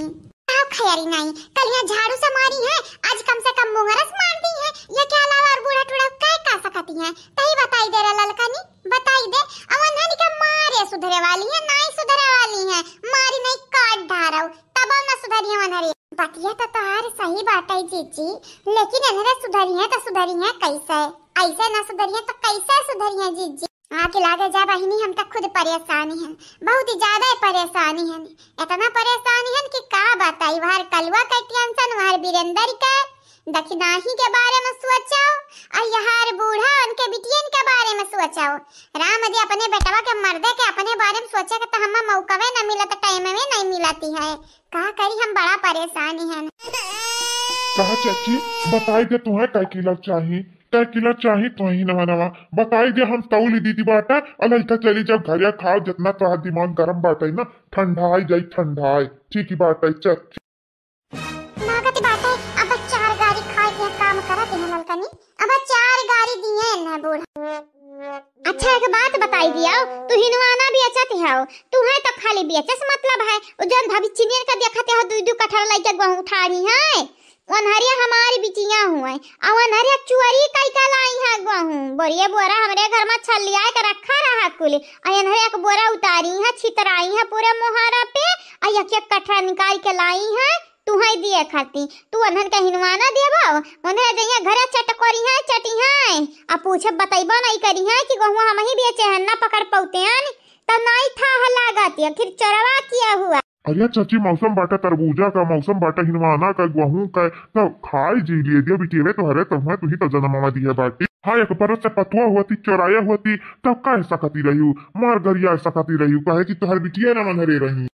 का खयरी नाई, कल यहाँ झाड़ू से मारी है, आज कम से कम मुंगरस मार दी है। ये क्या अलावा और बूढ़ा टूढ़ा काय का सकती है? तही बताई दे रहा ललकनी, बताई दे। अब अनहन के मारे सुधरे वाली है, नाई सुधरे वाली है, मारी नहीं काट ढारौ, तब न सुधरी है अनहरे। बतिया तो तोहार सही बाटे जीजी, लेकिन अनहरे सुधरी है तो सुधरी है कैसे? ऐसे ना सुधरी है तो कैसे सुधरी है जीजी? आगे लागे जा बहिनी, हम तो खुद परेशान हैं, बहुत ही ज्यादा परेशान हैं। इतना परेशान हैं कि का बताई, वहर कलुआ के टेंशन, वहर बीरेंदर के दखिनाही के बारे में सोचो, और यहार बूढ़ा उनके बिटियन के बारे में सोचो। राम जी अपने बेटवा के मर्दे के अपने बारे में सोचे के तो हमें मौकवे न मिलत, टाइम में नहीं मिलती है। का करी, हम बड़ा परेशान हैं। कहा चाची, बताई दे तुहें कै किलो चाही, कै किलो चाही तुहें नवा नवा, बताई दे हम तौली दीदी बाटा, और लइका चली जब घरिया खाओ, जितना तोहार दिमाग गरम बाटे ना, ठंडाई जाई ठंडाई। ठीक ही बाटे चाची। लागत बाटे अब चार गारी खाए के काम करत हैं ललकनी, अब चार गारी दिए न बूढ़ा। अच्छा एक बात बताई दियो, तू हिनवाना बेचत हौ, तुहें तो खाली बेचे से मतलब है, उ जौन भविचिनियन का देखत हौ दुई दुई कठरा लइके गहूँ उठारी हैं, ओन्हरिया हमारी बिटिया हुए, आ ओन्हरिया चोरी कई का लाई है गहूँ, बोरिये बोरा हमरे घर में छलिया के रखा रहा कुल, आ एन्हरे एक बोरा उतारी है, छितराई है पूरे मोहारा पे, आ एक एक कठरा निकाल के लाई है, तुहई दिए खाती। तू ओन्हन के हिनवाना देबो, ओन्हरे जइया घरे चटकोरी है, चटी है, आ पूछे बतइबो नहीं करी है कि गहुआ हमही बेचे हैं, ना पकड़ पौते हैं, त नहीं था लागत, आखिर चोरवा किया हुआ। अरे चाची, मौसम बाटे तरबूजा का, मौसम बाटे हिनवाना का, गहूँ का, तो खाई जी लिए दिया बिटियवे तोहरे, तो हुआ तुही तो जनमवा दिया बाटी। हाँ, एक परत से पतुआ हुआ थी, चोराया हुआ थी, तब कह सकती रही हूँ, मार गरिया सकती रही हूँ, कहे कि तोहर बिटिया ना मनहरे रही।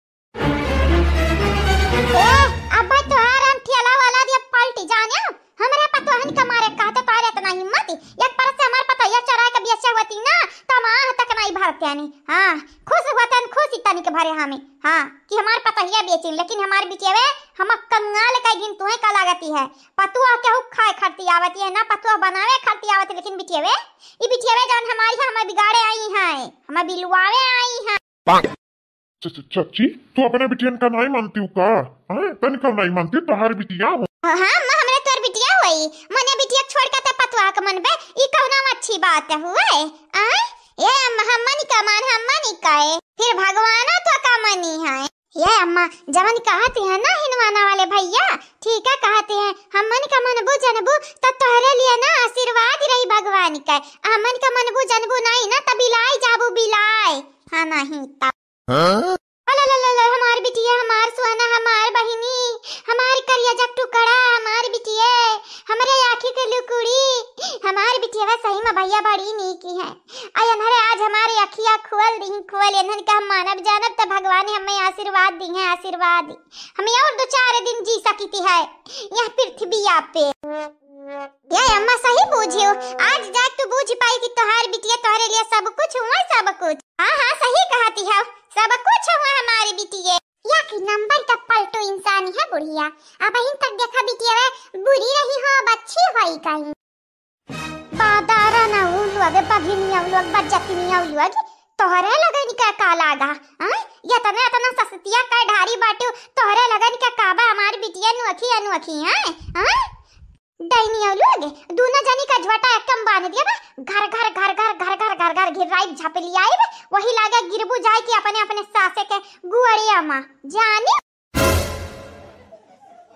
ए, अब्बा तोहार हम ठेला वाला दिया पलटी जाने, हमरा पतोहन के मारे कहते तोहरे इतना हिम्मत, एक परत से हमार पतोहिया चोरा के बेचे होती ना, तो हम आह तक नहीं भरते आनी। हाँ, खुश होतन, खुशी तनिक भरे हमें, हाँ, कि हमार पतोहिया बेचिन, लेकिन हमार बिटियवे हम कंगाल कइ दिन तुहे का लागती है। पतुआ केहू खाए खरती आवती है, ना पतुआ बनावे खरती आवती, लेकिन बिटियवे, ई बिटियवे जौन हमारी है, हमें बिगाड़े आई है, हमें बिलवावे आई है। च-, च-, चाची, तू अपने बिटियन का नहीं मानती हूँ का? हैं? तनिका नहीं मानती, तोहार बिटिया हो। हाँ, हाँ, अम्मा, हमरे तोर बिटिया होई। मने बिटिया छोड़ के ते पतुआ के मन बे, ई कौनो अच्छी बात हुए? आय? ए अम्मा, हम मनी का मान, हम मनी का ए। फिर भगवानो तो का मनी है। ये अम्मा, जवन कहती है ना हिनवाना वाले भैया, ठीक है कहती है, हमन का मनबू जनबू तो तोहरे लिए ना आशीर्वाद रही भगवान का। हमन का मनबू जनबू नहीं ना, तो बिलाई जाबू बिलाई। हाँ, नहीं तो। हाँ? ओ ला ला ला ला, हमार बिटिया, हमार सुहाना, हमार बहिनी, हमार करिया जब टुकड़ा, हमार बिटिया, हमरे आँखी के लुकुड़ी, हमार बिटिया सही में भैया बड़ी नीक है। आ एन्हरे आज हमारे अखिया खुअल दी, खुअल एन्हन के हम मानब जानब त भगवान हमें आशीर्वाद दी है, आशीर्वाद। हमें और दो चार दिन जी सकिती है, यह पृथ्वी पे। ये अम्मा सही बूझियो, आज जाके तू बूझ पाई कि तोहार बिटिया तोहरे लिए सब कुछ हुआ, सब कुछ। हाँ, हाँ, सही कहती है, सब कुछ हुआ हमारी बिटिया। या कि नंबर का पलटू इंसान है बुढ़िया, अबहिन तक देखा बिटिया बुरी रही हो, अब अच्छी होई गई। बादारा ना उ लोग, बघिनिया उ लोग, बज्जतिनिया उ लोग, तोहरे लगन के का लागा, हैं? यतना, यतना सस्तिया का ढारी बाटू, तोहरे लगन के का बा, हमार बिटिया नोखी, अनोखी, हैं? हैं? डैनिया उ लोग, दूनो जनी का झोटा एकदम बांध दिया बा, घर, घर, घर, घर घिराई झपलियाई बा, वही लागे गिरबू जाए कि अपने, अपने सासे के गुअड़िया मा जानी।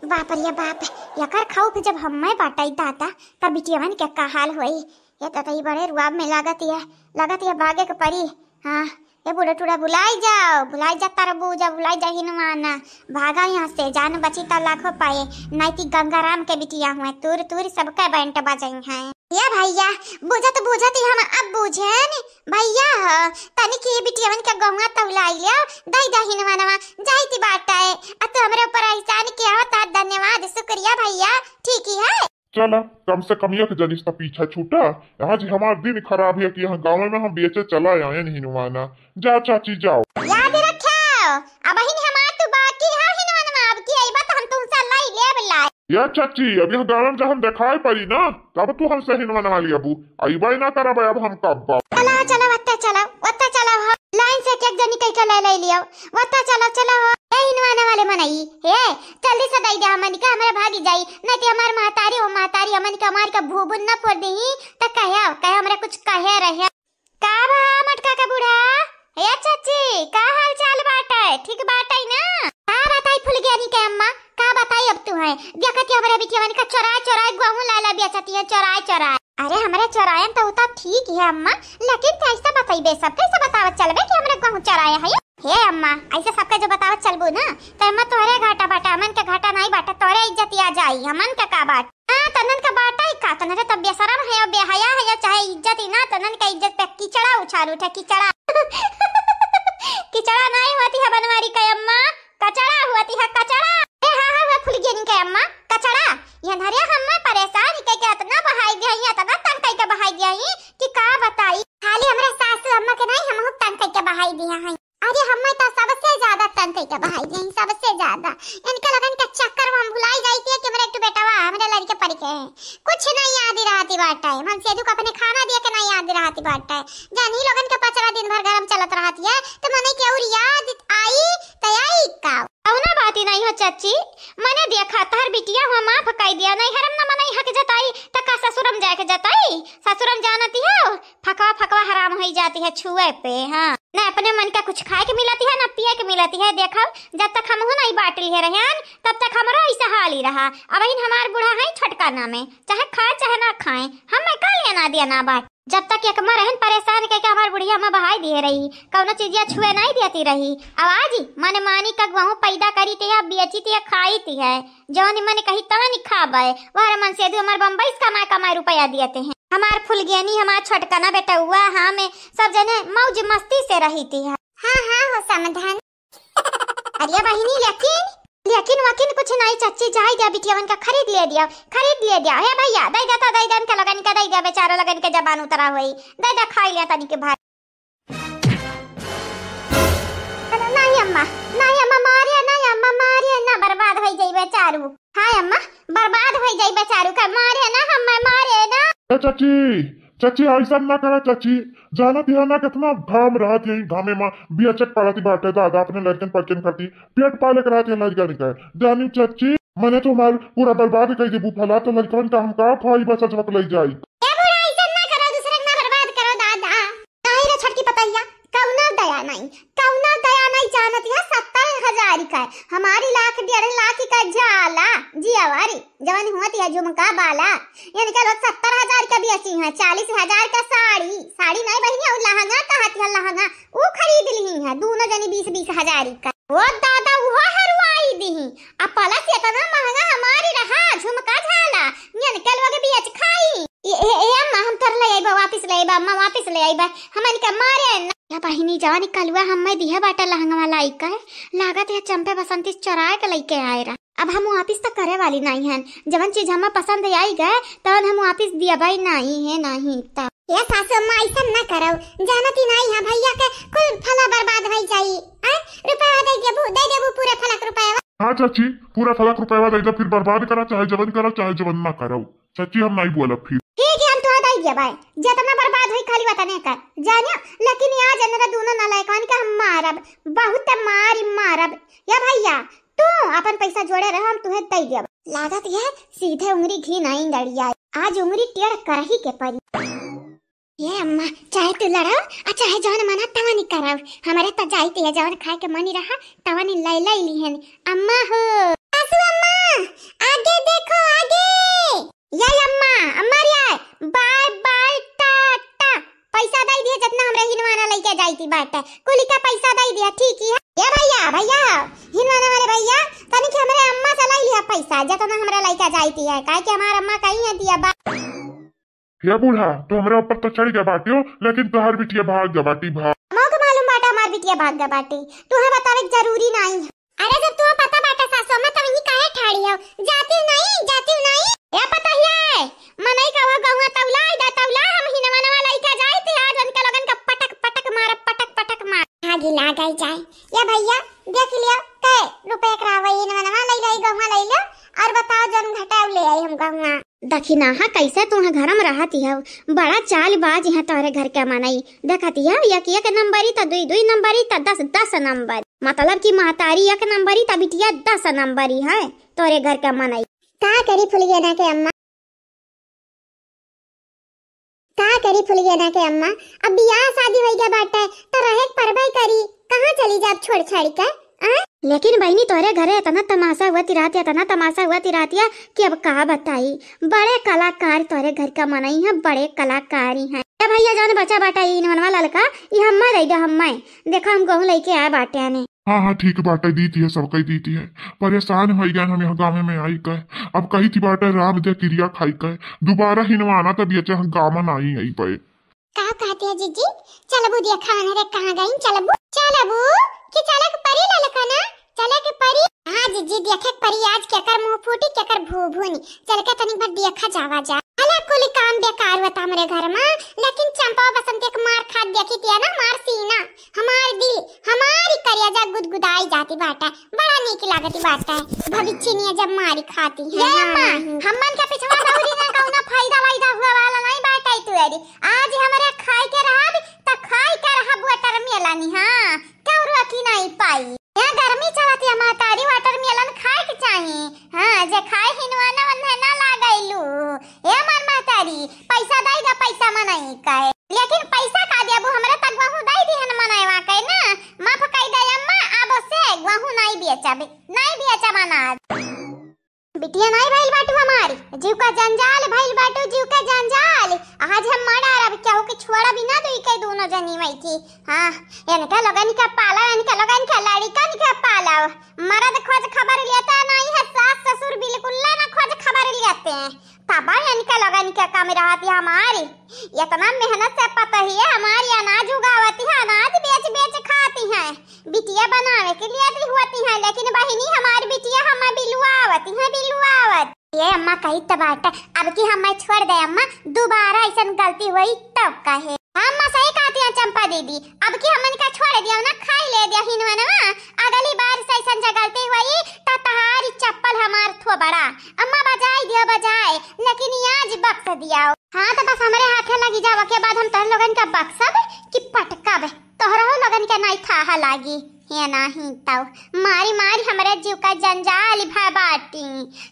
बाप रे बाप, एकर खौफ जब हम्मे बाटइ दादा, तब बिटियवन के का हाल होई? ये तो, तो ई बड़े रुआब में लागत है, लागत है भागे के परी। हाँ, ये बूढ़ा टूढ़ा भुलाई जाओ, भुलाई जा तरबूजा, भुलाई जा हिनवाना, भागा यहाँ से, जान बची त लाखों पाए, नहीं ती गंगाराम के बिटिया हुए, तूर तूर सबके बैंड बजई हैं। ये भैया, बुझत बुझत ही हम अब बुझेन, भैया हो, तनिक ये बिटियवन के गहुआ तौलाई लियो, दई दहिन मनवा, जाइत बाटे। आ तू हमरे ऊपर एहसान किया हो, तार धन्यवाद, शुक्रिया भैया, ठीक ही है। चला, कम से कम एक जनिस त पीछा छूटा। आज हमार दिन खराब है कि यहाँ गाँव में हम बेचे चला आए हिनवाना। जा चाची, जाओ। याद रखियो, अबहिन हमार तू बाकी है हिनवाना, अब की अइबा त हम तुमसे लाई लेब लाई। या चाची, अब यह गाँव में जब हम देखाई पड़ी ना, तब तू हमसे हिनवा नवा लियाबू। अइबे ना करब अब हम कब बाप। चला, चला, ओत्ते चला, ओत्ते चला, हो। लाइन से एक एक जनी कह के ले, ले लियो। ओत्ते चला, चला, हो। ए हिनवा नवा ले मनई, हे, जल्दी से दई दे हमन के, हमरे भागी जाई। नहीं तो हमार महतारी, ओ महतारी, हमन के मार के भूबुन न फोड़ देही, त कहे, कहे हमरा कुछ कहे रहे। का भा मटका के बूढ़ा? ए चाची, का हाल चाल बाटे? ठीक बाटे ना? का बताई फुलगेनी के अम्मा, का बताई अब तू है? देखत ही हमरे बिटियवन का चोराए चोराए गहूं लाला बेचती है, चोराए चोराए। अरे हमरे चोरायन तो उता ठीक है अम्मा, लेकिन कैसे बतइबे सब, कैसे बतावत चलबे कि हमरे गहूं चोराए है? हे अम्मा, ऐसे सबके जो बतावत चलबू ना, तो अम्मा तोहरे घाटा बाटे, हमन के घाटा नहीं बाटे, तोहरे इज्जतिया जाई, हमन के का बाटे? हाँ, तनन का बाटा ही का, तनरे तब बेशरम है, बेहया है, चाहे इज्जत ही ना, तनन का इज्जत पे कीचड़ा उछाल उठे, कीचड़ा। कीचड़ा नहीं होती है बनवारी का अम्मा, कचड़ा होती है, कचड़ा। ए हाँ, हाँ, वह फुलगेनी का अम्मा, कचड़ा। ये नरे हम्मा परेशान कइ के इतना बहाई दिया ही, इतना तंग कइ के बहाई दिया ही कि का बताई। खाली हमरे सासू अम्मा के नहीं, हमहू तंग कइ के बहाई दिया है। अरे हम्मे तो सबसे ज्यादा तंग कइ के बहाई दिया ही, सबसे ज्यादा। इनके लगन के चक्कर में हम भुलाई जाई थी कि हमरे एक ठो बेटवा, हमरे लड़के पड़ के है। कुछ नहीं याद रहती बाटे। मनसेधु को अपने खाना दिए के नहीं याद रहती बाटे। जानी लोगन के पचरा दिन भर गरम चलत रहती है, तो मने के और याद आई, तो आई का? कौनो बात ही नहीं हो चाची, मने देखा तहर बिटिया हुआ माफ कइ दिया, नहीं हरम न मनई हक जताई, त का ससुरम जाके जताई? ससुरम जानती हो, फकवा फकवा हराम होई जाती है छुए पे। हाँ, न अपने मन का कुछ खाए के मिलती है, न पिए के मिलती है। देखो, जब तक हमहू नहीं बांट लिए रहन, तब तक हमरो ऐसा हाल ही रहा। अबहिन हमार बूढ़ा है छोटका नामे, चाहे खाए चाहे ना खाए, हमें का लेना देना बाटे। जब तक एक माँ रहन परेशान कइ के हमार बुढ़िया हमें बहाई दिए रही, कौनो चीजिया छुए नहीं देती रही। अब आज ही मन मानी का गहूँ पैदा करी थे या बेची थे या खाई थे है, जौन मन कही तौन ही खाबे। वह मनसेधु हमार बम्बई से कमाए कमाए रुपया दिए थे हैं। हमार फुलगेनी, हमार छोटकना बेटउआ, हाँ में सब जने मौज मस्ती से रही थी है। हाँ, हाँ, हो समाधान। अरे बहिनी, लेकिन, लेकिन वकिन कुछ नहीं चच्ची, जाई दिया बिटियावन का खरीद ले दिया, खरीद ले दिया। हे भैया, दई देता, दई देन के लगन के दई दिया, बेचारा लगन के जबान उतरा होई, दई दे खाई लिया तनी के भाई। नहीं अम्मा, नहीं अम्मा, मारिया नहीं अम्मा, मारिया ना, बर्बाद होई जाई बेचारू। हाय अम्मा, बर्बाद होई जाई बेचारू का, मारे ना हम्मे, मारे ना। ए चाची, चाची, ऐसा ना करा चाची, जानत है ना कितना घाम रहत यही घामे में बियचक पड़त बाटे दादा अपने लड़कन पड़कन खाती, पेट पाले के रहत है लड़कन का। जानी चाची, मने तो हमार पूरा बर्बाद कर देबू फला, तो लड़कन का हम का खाई बस अजवक ले जाई। ए बूढ़ा, ऐसा ना करो, दूसरे के ना बर्बाद करो दादा। नहीं रे छोटकी पतैया, कौनो दया नहीं, कौनो दया नहीं जानत है, सत्तर हजार का है, हमारी लाख डेढ़ लाख का जाला, जिया वारी। जवन हुआ तिया झुमका बाला, इनके लोग सत्तर हजार का बेची है, चालीस हजार का साड़ी, साड़ी नहीं बहिनी, और लहंगा कहत है, लहंगा ऊ खरीद ली है, दोनों जनी बीस बीस हजार का। ओ दादा, उहो हरुआई दी। आ पलस इतना महंगा हमारी रहा, झुमका झाला, इनके लोग बेच खाई। ए, ए, ए अम्मा, हम तोर ले आइबा, वापिस ले आइबा, अम्मा, वापिस ले आइबा, हमन के मारे न। या बहिनी, जवानी कलुआ हम्मे दिहे बाटा लहंगवा लाई के, लागत है चंपे बसंती चोराए के लइके आए रहा। अब हम वापिस त करे वाली नाई हन। जवन चीज हमें पसंद आई गए, तवन हम वापिस दियबई नाई है, नाई त। ए सासू अम्मा, ऐसन ना करौ। जानती नाई है भैया के कुल फला बर्बाद होई जाई। आय, रुपया दे देबू, दे देबू पूरा फला के रुपया। हाँ चाची, पूरा फला के रुपया दे दे, फिर बर्बाद करा, चाहे जवन करा, चाहे जवन ना करा। चाची, हम नाई बोलब फिर। ठीक है, हम तोरा दे देबै। जितना बर्बाद होई खाली वतने कर। जानियो, लेकिन आज इनरे दोनों नालायकन के हम मारब, बहुत मारी मारब। या भैया, तू अपन पैसा जोड़े रह, हम तुहे दे देब। लागत है सीधे उंगरी घी नाई गड़िया। आज उंगरी टेढ़ करही के परी। ये अम्मा, चाहे तू लड़ो, आ चाहे जौन मना तवनी करो, हमरे त जाइत है, जौन खाए के मनी रहा, तवनी लै लै लिहन। अम्मा हो। सासू अम्मा, आगे देखो, आगे। ये अम्मा, अम्मा रे, bye bye, टाटा। पैसा दई दिया, जितना हमरा हिनवाना लइके जाइती बाटे, कुली का पैसा दई दिया, ठीक है? ये भैया, भैया, हिनवाना वाले भैया, तनिक हमरे अम्मा से लै लिया पैसा, जितना हमरा लइके जाइती है, काहे कि हमार अम्मा कहीं है दिया बा। हे बूढ़ा, तू हमरे ऊपर तो चढ़ गया बाटियो, लेकिन तोहार बिटिया भाग गया बाटी, भाग। हमहू के मालूम बाटे हमार बिटिया भाग गया बाटी, तुहे बतावे के जरूरी नाई। अरे जब तुहे पता बाटे सासू अम्मा, तब इन्हीं काहे ठाड़ी हो? जाती नहीं, जाती नहीं। ए पतहिया, मनई का वो गहुआ तौला, इधर तौला, हम हिनवनवा लइका जाई, ते आज उनका लोगन का पटक पटक मार, पटक पटक मार। आगी लाग जाए। ये भैया, देख लियो, कै रुपया के रहा वही हिनवनवा लई लो, गहुआ लई लो, और बताओ जौन घटाव ले आई हम गहुआ। दखिनाहा, कैसे तुहे घर में रहती हो? बड़ा चालबाज है तोहरे घर के मनई। देखती हो, एक एक नंबरी त दुई दुई नंबरी त दस दस नंबर। मतलब कि महतारी एक नंबरी त बिटिया दस नंबरी है तोहरे घर के मनई। का करी फुलगेना के अम्मा? का करी फुलगेना के अम्मा? अब बियाह शादी होई गया बाटे, त रहे के परबे करी। कहाँ चली जाब छोड़ छाड़ के, आ? लेकिन बहिनी, तोहरे घरे इतना तमाशा हुआ तिरातिया, इतना तमाशा हुआ तिरातिया कि अब का बताई। बड़े कलाकार तोहरे घर का मनई है, बड़े कलाकारी हैं। ए भैया, जौन बचा बाटा ई हिनवनवा ललका, ई हम्मा दे दो, हम्मा। देखा, हम गहूँ लइके आए बाटे आने। हाँ, हाँ, ठीक बाटे, दीती है, सब कही दीती है। परेशान होई गए हम यहाँ गाँव में आई के। अब कही थी बाटे राम दे किरिया खाई के, दोबारा हिनवाना तब ये चाहे गाँव में नहीं आई पाए। का कहती है जीजी? चलबू देखा रे, कहाँ गई? चलबू, चलबू कि चले के परी ललका ना? चले के परी? हाँ जीजी, देखे के परी आज केकर मुँह फूटी, केकर भू भूनी। चल के तनी भर देखा जावा जा। भला कुल काम बेकार होता हमरे घर में, लेकिन चंपा बसंती के मार खात देखी तिया ना, मार सीना, हमार दिल, हमारी करेजा गुदगुदाई जाती बाटे। बड़ा नीक लागती बाटे भविष्य निया जब मारी खाती है। ये हाँ, अम्मा, नहीं। हमन के पिछवा दौरी ना कौनो फायदा वायदा हुआ वाला नहीं बाटे तू अरी। आज हमरे खाए के रहब, त खाए के रहब watermelon, हाँ, केहू रोकी नहीं पाई। यहाँ गर्मी चलत है महतारी, watermelon खाए के चाही। हाँ, जे खाए हिनवाना वन्हे ना लागैलू। ए हमार महतारी, पैसा दाई दा, पैसा मनई के। लेकिन पैसा का देबू, हमरा तक गहूँ दाई दिहन मनैवा के ना। माफ कई दे अम्मा, अब से गहूँ नहीं बेचब, नहीं बेचब अनाज। बिटिया नाई भइल बाटू हमारी, जीव का जंजाल भइल बाटू, जीव का जंजाल। आज हम मर्डर अब केहू के छोड़ब ही ना, दुई के दोनों जनी वही थी। हाँ, इनका लोगन के पाला, इनका लोगन के लड़िकन के पाला। मर्द खोज खबर लेता नहीं है, सास ससुर बिल्कुल ना खोज खबर लेते हैं। तब इनका लोगन के कम रहती हमारी। इतना मेहनत से पतोहिए हमारी अनाज उगावती है, अनाज बेच बेच खाती हैं, बिटिया बनावे के लिए भी होती हैं, लेकिन बहिनी हमारी बिटिया हमें बिलुआवती हैं, बिलुआवत। ये अम्मा कही त बाटे, अब की हमें छोड़ दे अम्मा, दोबारा ऐसन गलती हुई तब कहे। अम्मा सही कहती हैं चंपा दीदी, अब की हमन का छोड़ दिया ना, खाई ले दिया हिनवनवा, अगली बार से ऐसन जे गलती हुई त तहारी चप्पल हमार थोबड़ा। अम्मा बजाई दियो बजाए, लेकिन ये आज बख्श दिया। हाँ, तो बस हमरे हाथे लगी जावा के बाद हम तोहरे लोगन का बक्सब कि पटकब, तोहरहु लोगन के नाई थाह लागी। हे नाही तौ मारी मारी हमरे जीव का जंजाल भय बाटी।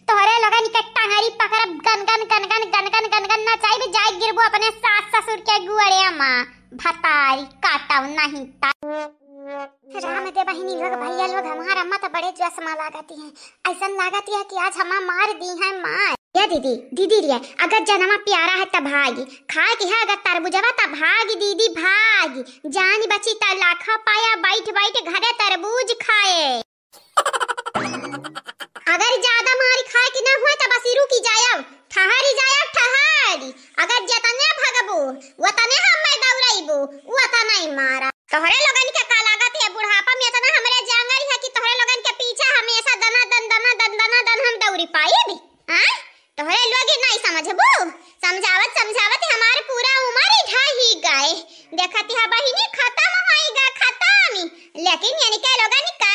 तोहरे लोगन के टंगरी पकड़ब, गन गन गन गन गन गन गन गन नचाइब, जाए गिरबो अपने सास ससुर के गुअड़े मा। भतारी काटौ नहीं तौ। राम दे बहिनी लोग, भैया लोग, हमार अम्मा तो बड़े जस मा लागती हैं। ऐसन लागती है कि आज हमा मार दी है मार। या दीदी, दीदी रे, अगर जनमा प्यारा है त भागी, खाए की है अगर तरबूजवा त भागी दीदी भागी। जान बची त लाखा पाया, बैठ बैठ घरे तरबूज खाए। अगर ज्यादा मारी खाए की ना हुए त बस रुकी जायब, ठहरी जायब, ठहरी। अगर जतने भगबू, वतने हमें दौड़ैबू, वतने मारा। तोहरे लोगन के का लागत है, बुढ़ापा में इतना हमरे जांगर है कि तोहरे लोगन के पीछे हमेशा दना दन, दना दन, दना दन हम दौड़ी पाइब? आय? तोहरे लोग ही नहीं समझबू, समझावत समझावत हमार पूरा उम्र ही ढही गए। देखत है बहिनी खत्म होई गा, खत्म। लेकिन इनके लोगन के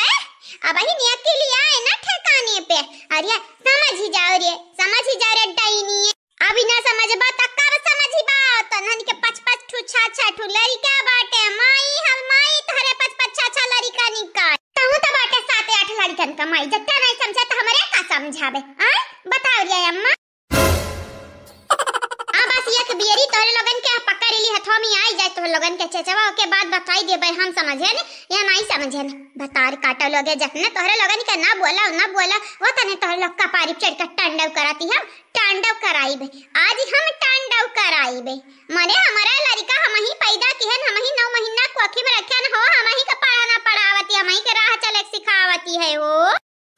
अब ही नियत के लिए आए ना ठिकाने पे। अरे समझ ही जाओ रे, समझ ही जाओ रे डाइनी। अभी ना समझबा त कब समझबा? तनहन के पच पच ठू छा छा ठू लड़िका बाटे। माई हम माई तोहरे पच पच छा छा लड़िका निकाल। तहु त बाटे सात आठ लड़िकन का माई। जत्ते नहीं समझे त हमरे का समझावे? आय? बताओ रे अम्मा। आ बस एक यदि तोहरे लोगन के पकड़ ली हथवा में आई जाए तोहरे लोगन के चेचवा, ओके बाद बताई देबे हम समझेन या नाहीं समझेन। भतार काटो लोगे, जतने तोहरे लोगन के ना बोला, ना बोला, ओतने तोहरे लोग कपारी पे चढ़ के तांडव कराती है, तांडव कराइबे। आज हम तांडव कराइबे। मने हमारा लड़का हमहीं पैदा किहन, हमहीं नौ महीना कोखी में रखेन हो, हमहीं के पढ़ाना पढ़ावती, हमहीं के राह चले सिखावती है हो।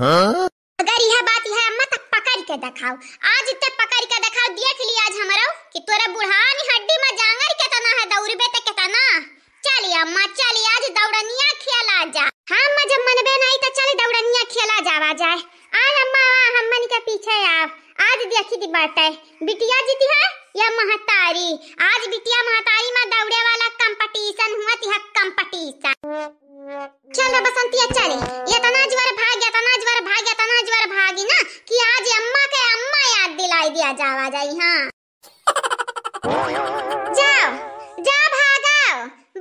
हाँ? अगर यह बात है अम्मा, तब पकड़ के देखाओ, आज ते पकड़ के देखाओ, देख ली आज हमरो कि तोरा बुढ़ानी हड्डी में जांगर केतना है, दौड़बे ते केतना। चली अम्मा, चली आज दौड़निया खेला जा। हाँ अम्मा, जब मनबे नहीं तो चली दौड़निया खेला जावा जाए। आय अम्मा, आ, हमन के पीछे आओ। आज देखी दी बाटे, बिटिया जीती है या महतारी। आज बिटिया महतारी में दौड़े वाला competition हुआ ती है, competition। चल रे बसंतिया, चली। एतना जोर भाग, एतना जोर भाग, एतना जोर भागी ना कि आज अम्मा के अम्मा याद दिलाई दिया जावा जाई। हाँ। जाओ, जा भागो,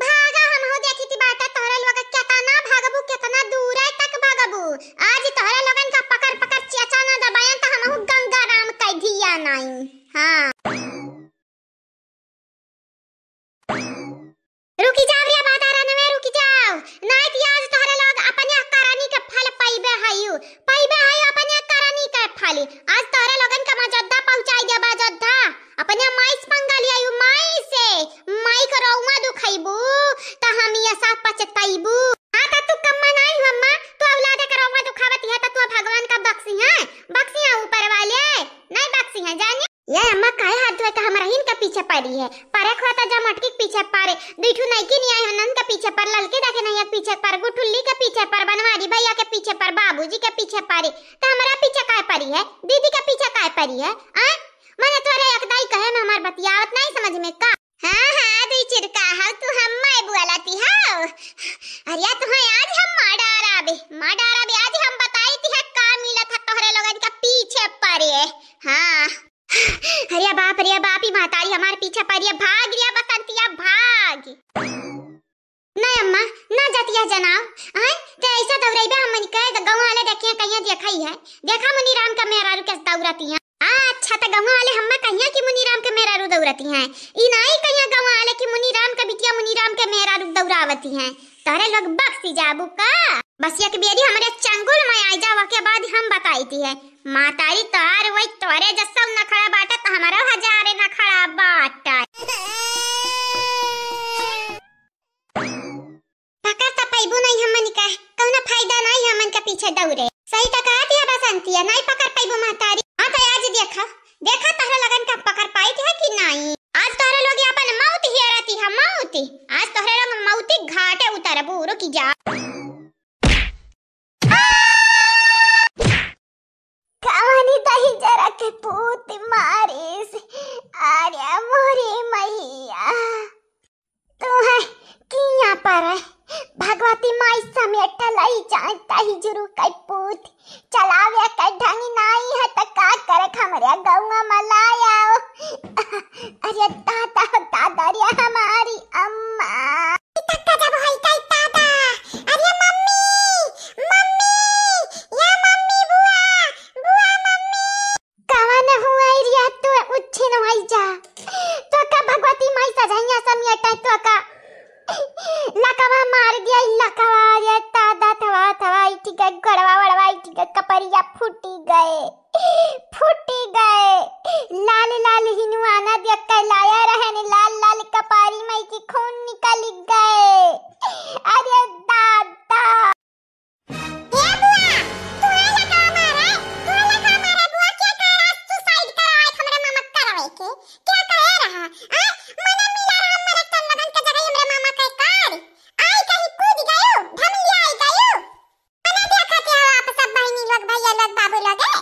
भागो, हमहू देखी ती बाटे तोहरे लोग केतना भागबू, केतना दूर तक भागबू। आज तोहरे लोगन का पकड़ पकड़ चेचा ना दबायन त हमहू गंगा राम कह दिया नाई। हाँ। रुकी जाओ रे बादारा नवे, रुकी जाओ। नाई त आज तोहरे लोग अपने करनी के फल पाइबे हयू, पाइबे हयू अपने करनी के फल। आज तोहरे लोगन का मजद्दा पहुँचाई देबा, मजद्दा। अपने माई से पंगा लियायू, माई से। माई के रौवा दुखैबू, त हम ये सब पछतैबू। हाँ, त तू कम्मा नाई हो अम्मा, तू औलादे के रौवा दुखावती है, त तू भगवान का बख्शी है, बख्शी है ऊपर वाले, नाई बख्शी है, जानिए। ये अम्मा काहे हाथ धोए के हमरहिन के पीछे पड़ी है? परख होता जा मटकी के पीछे पड़े, दुई ठू नइकी नहीं आई हनन के पीछे पर, ललकी देखे नहीं के पीछे पर, गुठुल्ली के पीछे पर, बनवारी भैया के पीछे पर, बाबूजी के पीछे पड़ी, त हमरा पीछे काहे पड़ी है? दीदी के पीछे काहे पड़ी है? आ? मने तोरे एक दाई कहे में हमार बतियावत नहीं समझ में का? हाँ, हाँ, दुई चिरका हव तू, हम्मा बोलती हव। अरे तुहे आज हम मार डाराबे, मार डाराबे, आज हम बताई ती है का मिलत है तोहरे लोगन का पीछे पड़े। हाँ। अरे बाप रे बाप, ई महतारी हमार पीछे पड़ी है, भाग रे बसंतिया, भाग। ना अम्मा, ना जतिया जनाव, आय, ते ऐसा दौड़ैबे हमन के, त गौवा वाले देखिया कहिया देखई है, देखा मुनीराम का मेहरारू कैसे दौड़ती हैं। आ, अच्छा, त गौवा वाले हम्मा कहिया कि मुनीराम के मेहरारू दौड़ती हैं, ई नाई कहिया गौवा वाले कि मुनीराम के बिटिया मुनीराम के मेहरारू दौड़ावती हैं। तोहरे लोग बक्सी जाबू का? बस एक बेरी हमरे चंगुल में आई जावा के बाद हम बताई ती है। महतारी तोहार वही तोहरे जस्सा नखड़ा बाटा त हमारा हजारे नखड़ा बाटा। पकड़ त पैबू नहीं हमन का, कौनो फायदा नहीं हमन के पीछे दौड़े। सही त कहत है बसंतिया, नहीं पकड़ पैबू महतारी। हाँ त आज देखा, देखा तोहरे लगन का पकड़ पाई है कि नहीं। आज तोहरे लोग अपन मौत हेरती है, मौत। आज तोहरे लोग मौती घाटे उतरबू, रुकी जा। कवनी दही जरा के पूत मारिस, अरे मोरी मैया। तू है किया पर है? भगवती माई समेट लई जाए दही जुरु के पूत। चलावे के ढंग नाई है त का करे हमरे गौवा में लाया। अरे दादा, दादा रे हमारी अम्मा। ई तक्का जब होई कई दादा। अरे मम्मी, मम्मी, या मम्मी बुआ, बुआ मम्मी। कवन हुआ रिया तू उच्छिन होई जा। तो का भगवती माई सजैया समियटा तो का लकवा मार दिया, लकवा रे दादा थवा थवा इठ गए, गड़वा वड़वा इठ गए, कपरिया फूटी गए, फूटी गए। लाल लाल हिनुआना देख के लाया रहन, लाल लाल कपारी माई की खून निकल गए। अरे दादा। ए बुआ, तू है लकवा मारे, तू है लकवा मारे, बुआ क्या कह रहा, तू साइड करो, आज हमरे मामा करवे के, क्या कह रहा, आ? मने मिला रहा, मरे तन लगन के जगह हमरे मामा के कार, आई कहीं कूद गयो, धमलिया आई गयो। मने देखा के हो आप सब बहनी लोग, भैया लोग, बाबू लोग, ए?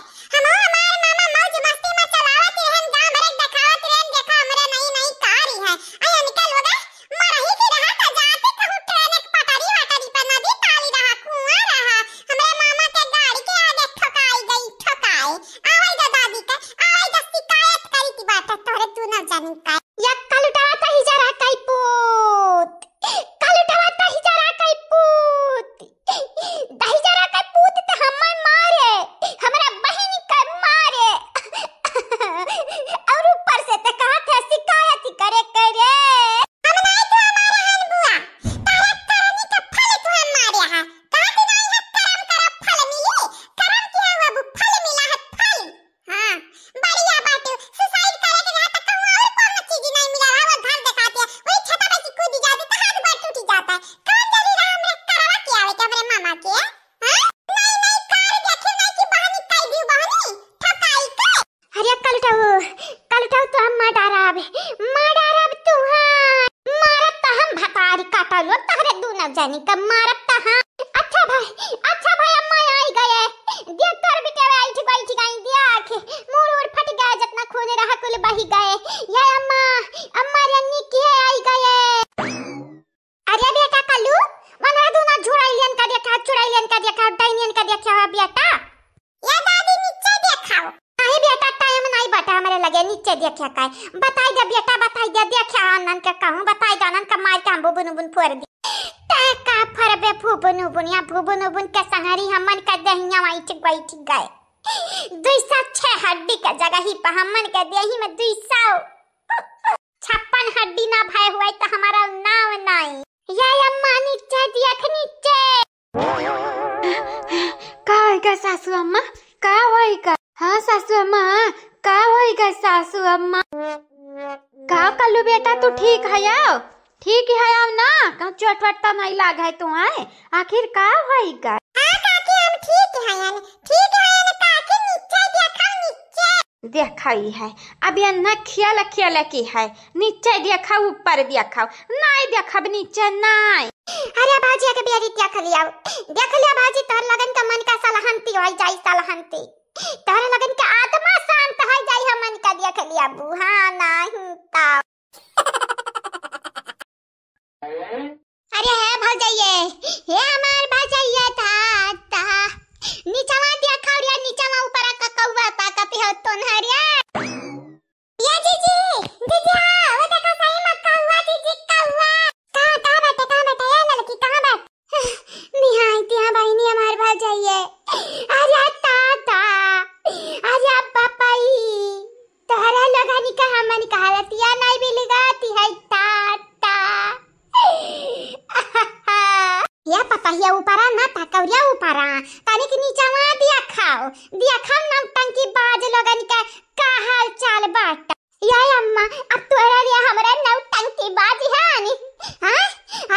निका मारब त हाँ। अच्छा भाई, अच्छा भाई, अम्मा आई गए। देख तोर बिटिया बैठ बैठ गई, देख। मूड़ उड़ फट गए, जितना खून रहा कुल बही गए। ये अम्मा, अम्मा रन्नी के आई गए। अरे बेटा कल्लू, मना दूना झुड़ैलियन का देखा, चुड़ैलियन का देखा, डाइनियन का देखा बेटा। या दादी नीचे देखाओ। नहीं बेटा, टाइम नहीं बटा हमरे लगे नीचे देखे का। बताई दे बेटा, बताई दे, देखे आनन के कहूँ, बताई दे आनन के मार के हम बुबुन बुबुन फोड़ दी। ते का फरबे फुबुन उबुन, या फुबुन उबुन के संहरी हमन के देहिया बैठ बैठ गए। दुई सौ छह हड्डी के जगह ही पर हमन के देही में दुई सौ छप्पन हड्डी ना भय हुआ तो हमारा नाव नाई। या अम्मा नीचे देख नीचे। का होई गा सासू अम्मा? का होई गा? हाँ सासू अम्मा, का होई गा सासू अम्मा? का कल्लू बेटा, तू ठीक है आओ? ठीक है आओ ना? कहूँ चोट वोट तो नहीं लाग है तू है? आखिर का होई गा? हाँ काकी, हम ठीक हयन, ठीक हयन काकी, नीचे देखा नीचे। देखई है, अब यन्ना खेल खेल की है, नीचे देखा ऊपर देखा, नाई देखब नीचे नाई। अरे भाजी, एक बेरी देख लिया, देख लिया भाजी, तोहर लगन का मन का सलहंती होई जाई, सलहंती। तोहर लगन का आत्मा शांत होई जाई, हमन का देख लिया बू, हाँ नहीं तो। अरे हे भौजइये, हे हमार भौजइये, ता, ता। निचवा देखा रे, निचवा ऊपर का कौवा ताकत है तोन्हरिया। ये जीजी, जीजी, हाँ, वो देखा सही में कौवा, जीजी, कौवा। कहाँ, कहाँ बाटे, कहाँ बाटे, ये लड़की, कहाँ बाटे? निहाय दिया बहिनी हमार भौजइये। अरे ताता, अरे पपई। तोहरा लोगनी का हमन का हालतिया नाई बिलगाती है, ता, ता। या पतहिया ऊपरा ना ताकौरिया ऊपरा, तनिक नीचवा दिया खाओ, दिया खाओ नौटंकी बाज लोगन का, का हाल चाल बाटा। या अम्मा, अब तोहरा लिया हमरा नौटंकी बाज है नी, हाँ?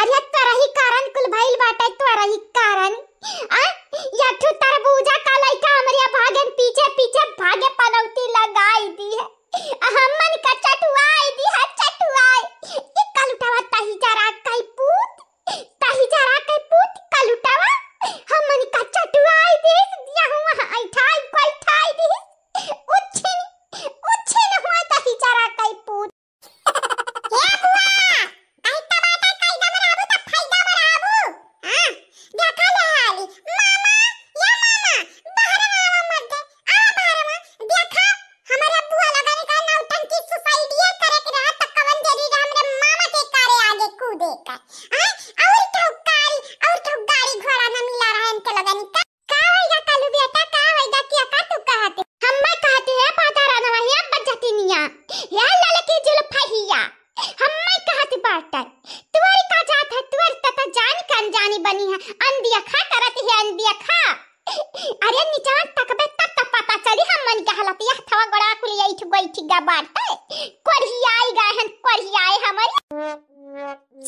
अरे तोरा ही कारण कुल भइल बाटे, तोरा ही कारण। आ? या ठू तरबूजा का लइका हमरे भागन पीछे पीछे भागे पनौती लगाई दी है। हमन का चटुआई दी है, चटुआई। ई कलुटवा तही जरा कई पूत, तही जरा कई पूत कलुटवा। हमन का चटुआई दी, दिया हुआ ऐठाई कोई ठाई दी। उच्छिन, उच्छिन हुआ तही जरा कई पूत। ए बुआ, कहीं टमाटर खरीदा में रहबू त फायदा में रहबू। हाँ, देखा ले हाली। मामा, या मामा, बहरवा आवा मत दे। आवा बहरवा, देखा, हमारे बुआ लगन का नौटंकी सुसाइडिये करे के रहा त कवन जरूरी रहा हमरे मामा के कारे आगे कूदे का। हाँ, और ठौकारी, और ठौ गाड़ी घोड़ा न मिला रहा इनके लगन का। का होइगा कालू बेटा, का होइगा, के का तू कहत? हम्मे कहत है पाता रानवा, हे बजतिनिया, हे ललकी जुल्फहिया, हम्मे कहत बाटे, तुअर का जात है, तुअर तता जान के अनजानी बनी है, अनदिया खा करत है, अनदिया खा। अरे निचवा तकबे तब त पता चली हमन के हालत, यह थवा गोड़ा कुल यही ठु बैठ गा बाटे, कोढ़ियाई गए हन, कोढ़ियाए हमरी।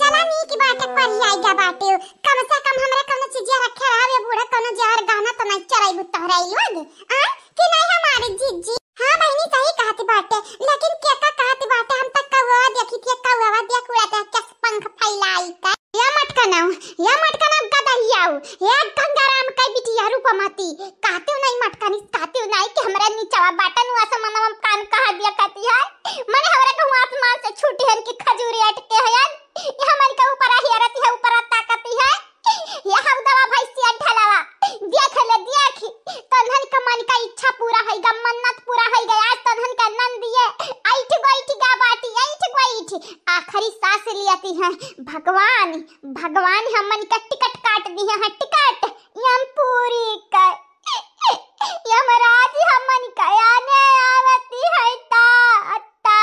चला नीक बाटे, कोढ़ियाई गा बाटे, कम से कम हमरा कौनो चीजिया रखे रहा, ये बूढ़ा कौनो जहर गहना तो नहीं चराई बुतहराई लोग, आ? कि नहीं हमारे जीजी? हाँ बहिनी सही कहत बाटे, लेकिन के का कहत बाटे, हम तक कौवा देखी थी, कौवा देख उड़ा देख के पंख फैलाई के। या मटकनऊ, या मटकनऊ गदहियाऊ, या गंगाराम के बिटिया रूपमती, कहते नहीं मटकनी, कहते नहीं कि हमरा निचवा बाटन आसमानवा में कान कहा दिया कहती है, मने हमरा कहूँ आसमान से छूटी हन कि खजूरी अटके हयन, ये हमन के ऊपर हेरती है, ऊपर ताकती है। ये हौदवा भैंसिया ढलवा, देख ले, देख, तन्हन का मन का इच्छा पूरा होइगा, मन्नत पूरा होइगा। आज तन्हन का नंदिये ऐठ गो, ऐठ गा बाटी, ऐठ गो, ऐठ। आखिरी सांस लियाती है। भगवान, भगवान हमन का टिकट काट दी है, टिकट। यमपुरी का, यमराज हमन का आने आवती है, ता, ता।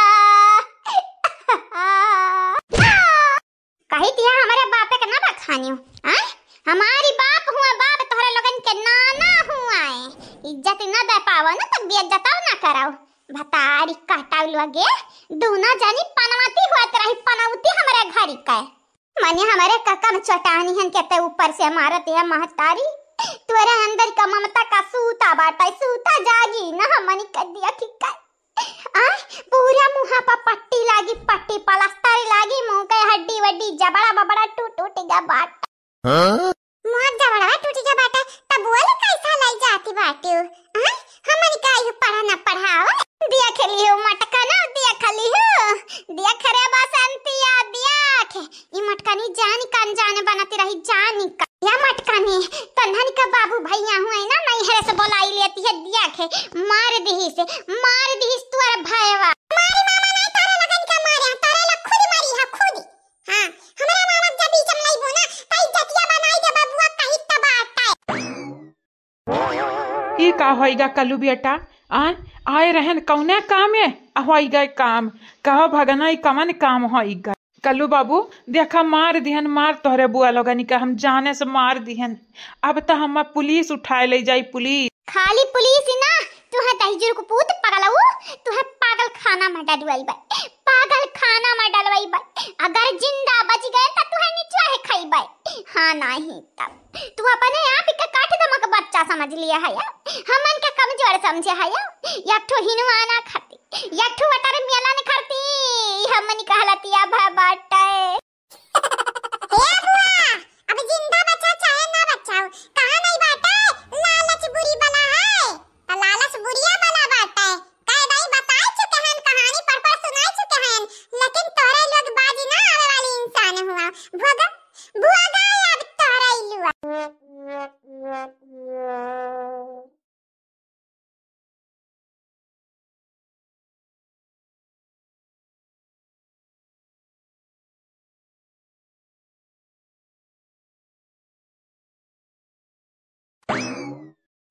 कही दिया हमरे बापे के ना बखानियो, आय? हमारी बाप हुआ, बाप तोहरे लोगन के नाना हुआ है। इज्जत ना दे पावो ना, तो बेइज्जतौ ना कराओ। भतारी काटाउ लगे, दूना जनी पनवती होत रही, पनौती हमरे घरी के। मने हमरे ककम चटानी हन के ते ऊपर से मारत है महतारी। तोरे अंदर का ममता का सूता बाटे, सूता जागी ना हमनी के दिया कि का। आय, पूरा मुहा पर पट्टी लागी, पट्टी पलस्तर लागी, मुंह के हड्डी वड्डी जबड़ा बबड़ा टूट टूट गा बाट। हाँ? मुँह जबड़वा टूटि गा बाटे, तब बोल कैसा लइ जाति बाट्यो? आय, हमन का इहु पढ़ा न पढ़ावा। देख लिहु मटकन, देख लिहु, देख रे बसंतिया, देख। ई मटकनी जानी का अनजान बनति रही, जानी का। या मटकनी, तन्हन का बाबू भइया हुए ना, नैहरे से बोलाई लेति है, देख, मार दिहिस, मार दिहिस तोर भयवा। मारी मामा नहीं, तारे लगन का मारे, तारे लोग खुद मारी है, खुद। हाँ, हमरा मामा जब बीच में लइबो ना, त इज्जतिया बनाई दे बबुआ, कहीं तबाह टाइप। ई का होइगा कल्लू बेटा? आ, आए रहन कौने काम है? आ होइगा काम। कहो भगना, ई कवन काम होइगा? कल्लू बाबू, देखा मार दिहन, मार तोहरे बुआ लोगनी का हम जाने से मार दिहन। अब त हम पुलिस उठाए ले जाई, पुलिस। खाली पुलिस ही ना, तुहे दहिजर के पूत पगलऊ, तुहे पागल खाना में डलवाई बा, पागल खाना में डलवाई बा। अगर जिंदा बच गए त तुहे निचवा है खाई बा। हाँ, नहीं तब तू अपने आप के काट दमक बच्चा समझ लिया है या? हमन के कमजोर समझे है या? एक ठो हिनवाना खाती, एक ठो watermelon खाती, हमन कहलतिया भा बाटे। हे बुआ, अब जिंदा बचाओ चाहे ना बचाओ, कहा नहीं बाटे, लालच बुरी बला है। त लालच बुरिया बला बाटे। कई दाई बताए चुके हैं, कहानी पढ़ पढ़ सुनाए चुके हैं, लेकिन तोरे लोग बाजी ना आवे वाली इंसान हुआ। भोग, भोग अब तोरे लुआ।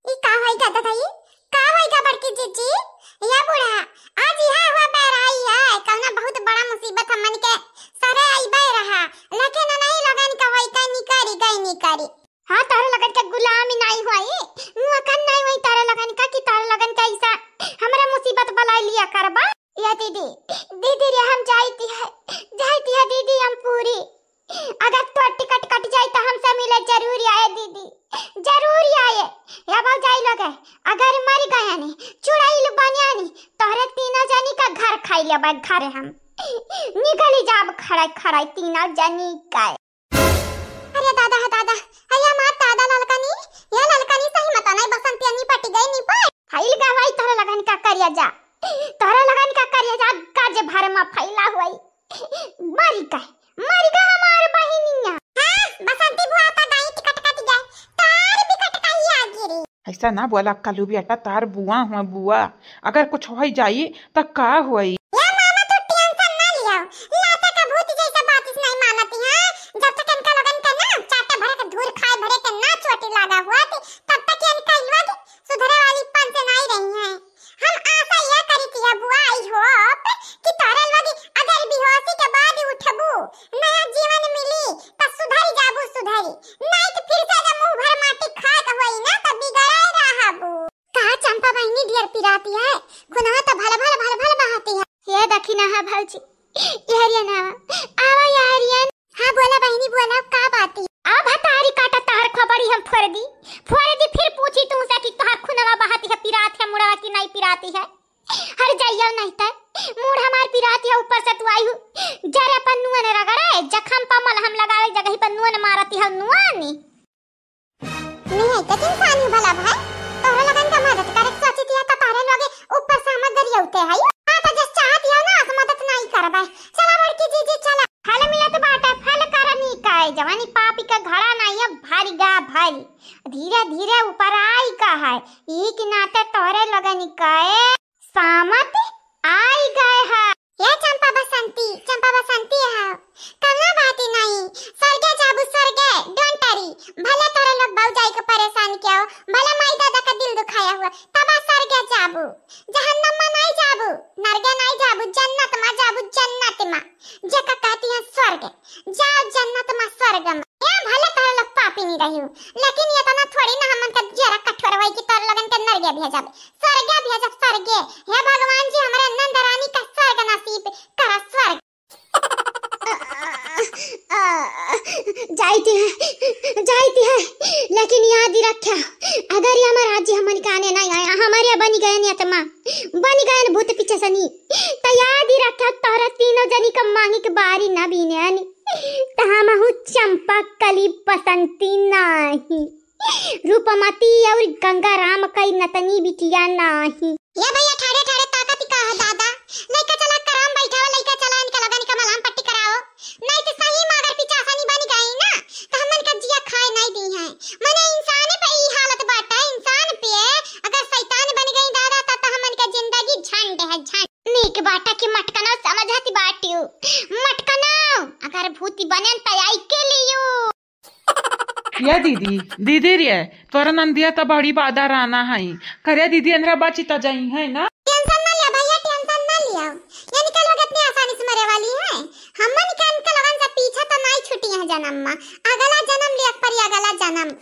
ई का होई दादा भाई? का होई गा बड़की जीजी? या बूढ़ा, आज यह हुआ बैराई है, कौना बहुत बड़ा मुसीबत हमन के सरे आई बै रहा, लेकिन नहीं लगन का होई का निकारी गई निकारी। हाँ, तोहरे लगन के गुलामी नाई होई, मुँह कन नाई होई तोहरे लगन का कि तोहरे लगन के ऐसा हमरा मुसीबत बलाई लिया करबा। या दीदी, दीदी रे, हम जाइती है, जाइती है दीदी हम पूरी। अगर तोर टिकट कट जाई तो हमसे मिले जरूर आए दीदी, जरूर आए। या भौजाई लोग है, अगर मर गया नी, चुड़ैल बनिया नी, तोहरे तीनों जनी का घर खाई लेबे, घर हम निकली जाब खड़ाई खड़ाई तीनों जनी का। अरे दादा, हे दादा, हे हमार दादा ललकनी, या ललकनी सही मत नहीं बसंतिया निपट गई निपट। फैल गवाई तोहरे लगन का करिया जा, तोहरे लगन का करिया जा, गज भर में फैला हुई। मरी गए, मरी गए हमार बहिनिया। हाँ, बसंती बुआ तो गई टिकट कट गए, तार भी कट गई आ गिरी। ऐसा ना बोला कलू बेटा, तार बुआ हुआ बुआ, अगर कुछ हो जाई त का होई? ए मामा, तू टेंशन ना लियो, लाता का भूत जैसा बात इस नहीं मानती है। जब तक इनका लोगन के ना चाटे भरे के धूर खाए भरे के ना चोटी लागा हुआ थी, तब तक इनका लोग सुधरे वाली पंच नहीं रही हैं। हम आशा यह करी थी बुआ, I hope कि तोहरे लोग अगर बेहोशी के बाद उठबू, नया जीवन मिली, त सुधरी जाबू सुधरी, नहीं त फिर से जब मुंह भर माटी खाए के होई ना, त बिगड़े रहबू। कहा चंपा बहिनी ढेर पिराती है, खुनवा त भल भल भल भल बहाती है। ये देखी ना है भौजी, यहरिया ना आवा, आवा यहरिया। हाँ बोला बहिनी बोला, का बात है? अब हतारी काटा तहर खोपड़ी हम फोड़ दी, फोड़ दी, फिर पूछी तुमसे कि तोहर खुनवा बहाती है, पिरात है मुड़वा की नहीं पिराती है? हर जाइयो नहीं तै, मूड़ हमार पिराती है, ऊपर से तू आई हूँ, जरे पर नुअन रगड़े, जखम पर मलहम लगावे, जगही पर नुअन मारती है, नुअनी। नहीं है तो इंसान ही भला भाई, तोहरे लगन का मदद करे के सोची थी, तो तोहरे लोगे ऊपर से हम गरियौते है। हाँ, तो जस चाहत है ना, अस मदद नहीं करबे। चला बड़की जीजी, चला। फल मिलत बाटे, फल करनी का, जवानी पापी का घड़ा नहीं है, भरी गा भरी। धीरे धीरे ऊपर आई का है, ई के नाते तोहरे लगन का सामत आई गए है। ये चंपा बसंती, चंपा बसंती है। कवनो बात ही नहीं, स्वर्गे जाबू स्वर्गे, don't worry। भले तोरे लोग भौजाई के परेशान किया हो, भले माई दादा का दिल दुखाया हुआ, तबा स्वर्गे जाबू। जहन्नम में नहीं जाबू, नरगे नहीं जाबू, जन्नत में जाबू, जन्नत में। जेका कहती है स्वर्ग, जाओ जन्नत में स्वर्ग में। ए भले तोरे लोग पापी नहीं रही हो, लेकिन ये तो ना थोड़ी ना हमन का जरा कठोर होई कि तोरे लोगन के नरगे भेजब, स्वर्गे भेजब, स्वर्गे। हे भगवान जी, हमरे नंद रानी का स्वर्ग नसीब करा, स्वर्ग। जाइती है, जाइती है, लेकिन याद ही रख्या, अगर ये हमारा आज हमन के आने नहीं आया, हमारे बनी गए नियत माँ, बनी गए भूत पीछे सनी, तो याद ही रख्या, तोहरा तीनों जनी का मांगी के बारी ना बीने आनी। त हमहू चंपा कली बसंती नाही, रूपमती और गंगाराम कई नतनी बिटिया नाही। ये भैया, ठाड़े ठाड़े ताकत का है दादा? लइका चला, कराम बैठाओ, लइका चला, इनका लगन का मलहम पट्टी कराओ। नहीं तो सही में अगर पिचासनी बन गई ना, तो हमन का जिया खाए नहीं दी है। मने इंसान पे ई हालत बाटे, इंसान पे अगर शैतान बन गई दादा, त, त हमन का जिंदगी झंड है, झंड। नीक बाटा के मटकना समझती बाटियो, मटकना, अगर भूती बने त आई के लियो। या दीदी, दीदी रे, तोरा नंदिया त बड़ी बादा राना है। करे दीदी, अंधरा बाची त जाई है ना? टेंशन ना लिया भैया, टेंशन ना लिया। यानी का लोग इतनी आसानी से मरे वाली है? हमन के इनका लगन से पीछा त नाई छुटी है जन्म में। अगला जन्म लिया परी, अगला जन्म।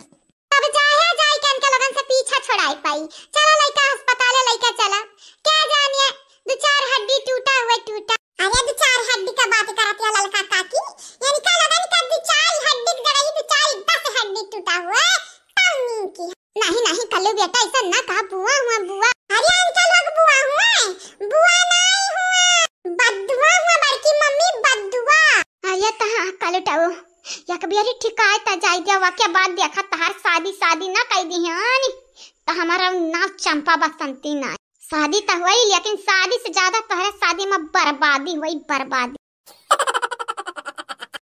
अब चाहे जाए के इनका लगन से पीछा छोड़ाई पाई। चला लइका अस्पताल, लइका चला। क्या जानिए, दो चार हड्डी टूटा हुआ टूटा। अरे दो चार हड्डी का बात करत या ललका काकी, यानी का लगन का दो चार हड्डी की जगह दो चार दस हड्डी टूटा हुआ, तब नीक है। नहीं नहीं कल्लू बेटा, ऐसा ना कहा, बुआ हुआ बुआ। अरे इनका लोग बुआ हुआ, बुआ नहीं हुआ, बद्दुआ हुआ बड़की मम्मी, बद्दुआ। अरे तहाँ कल्लू टाऊ, एक बेरी ठिकाए त जाई दिया, वाके बाद देखा तहार शादी, शादी ना कई दी है त हमारा नाम चंपा बसंती ना। शादी त हुई, लेकिन शादी से ज्यादा तोहरे शादी में बर्बादी हुई, बर्बादी।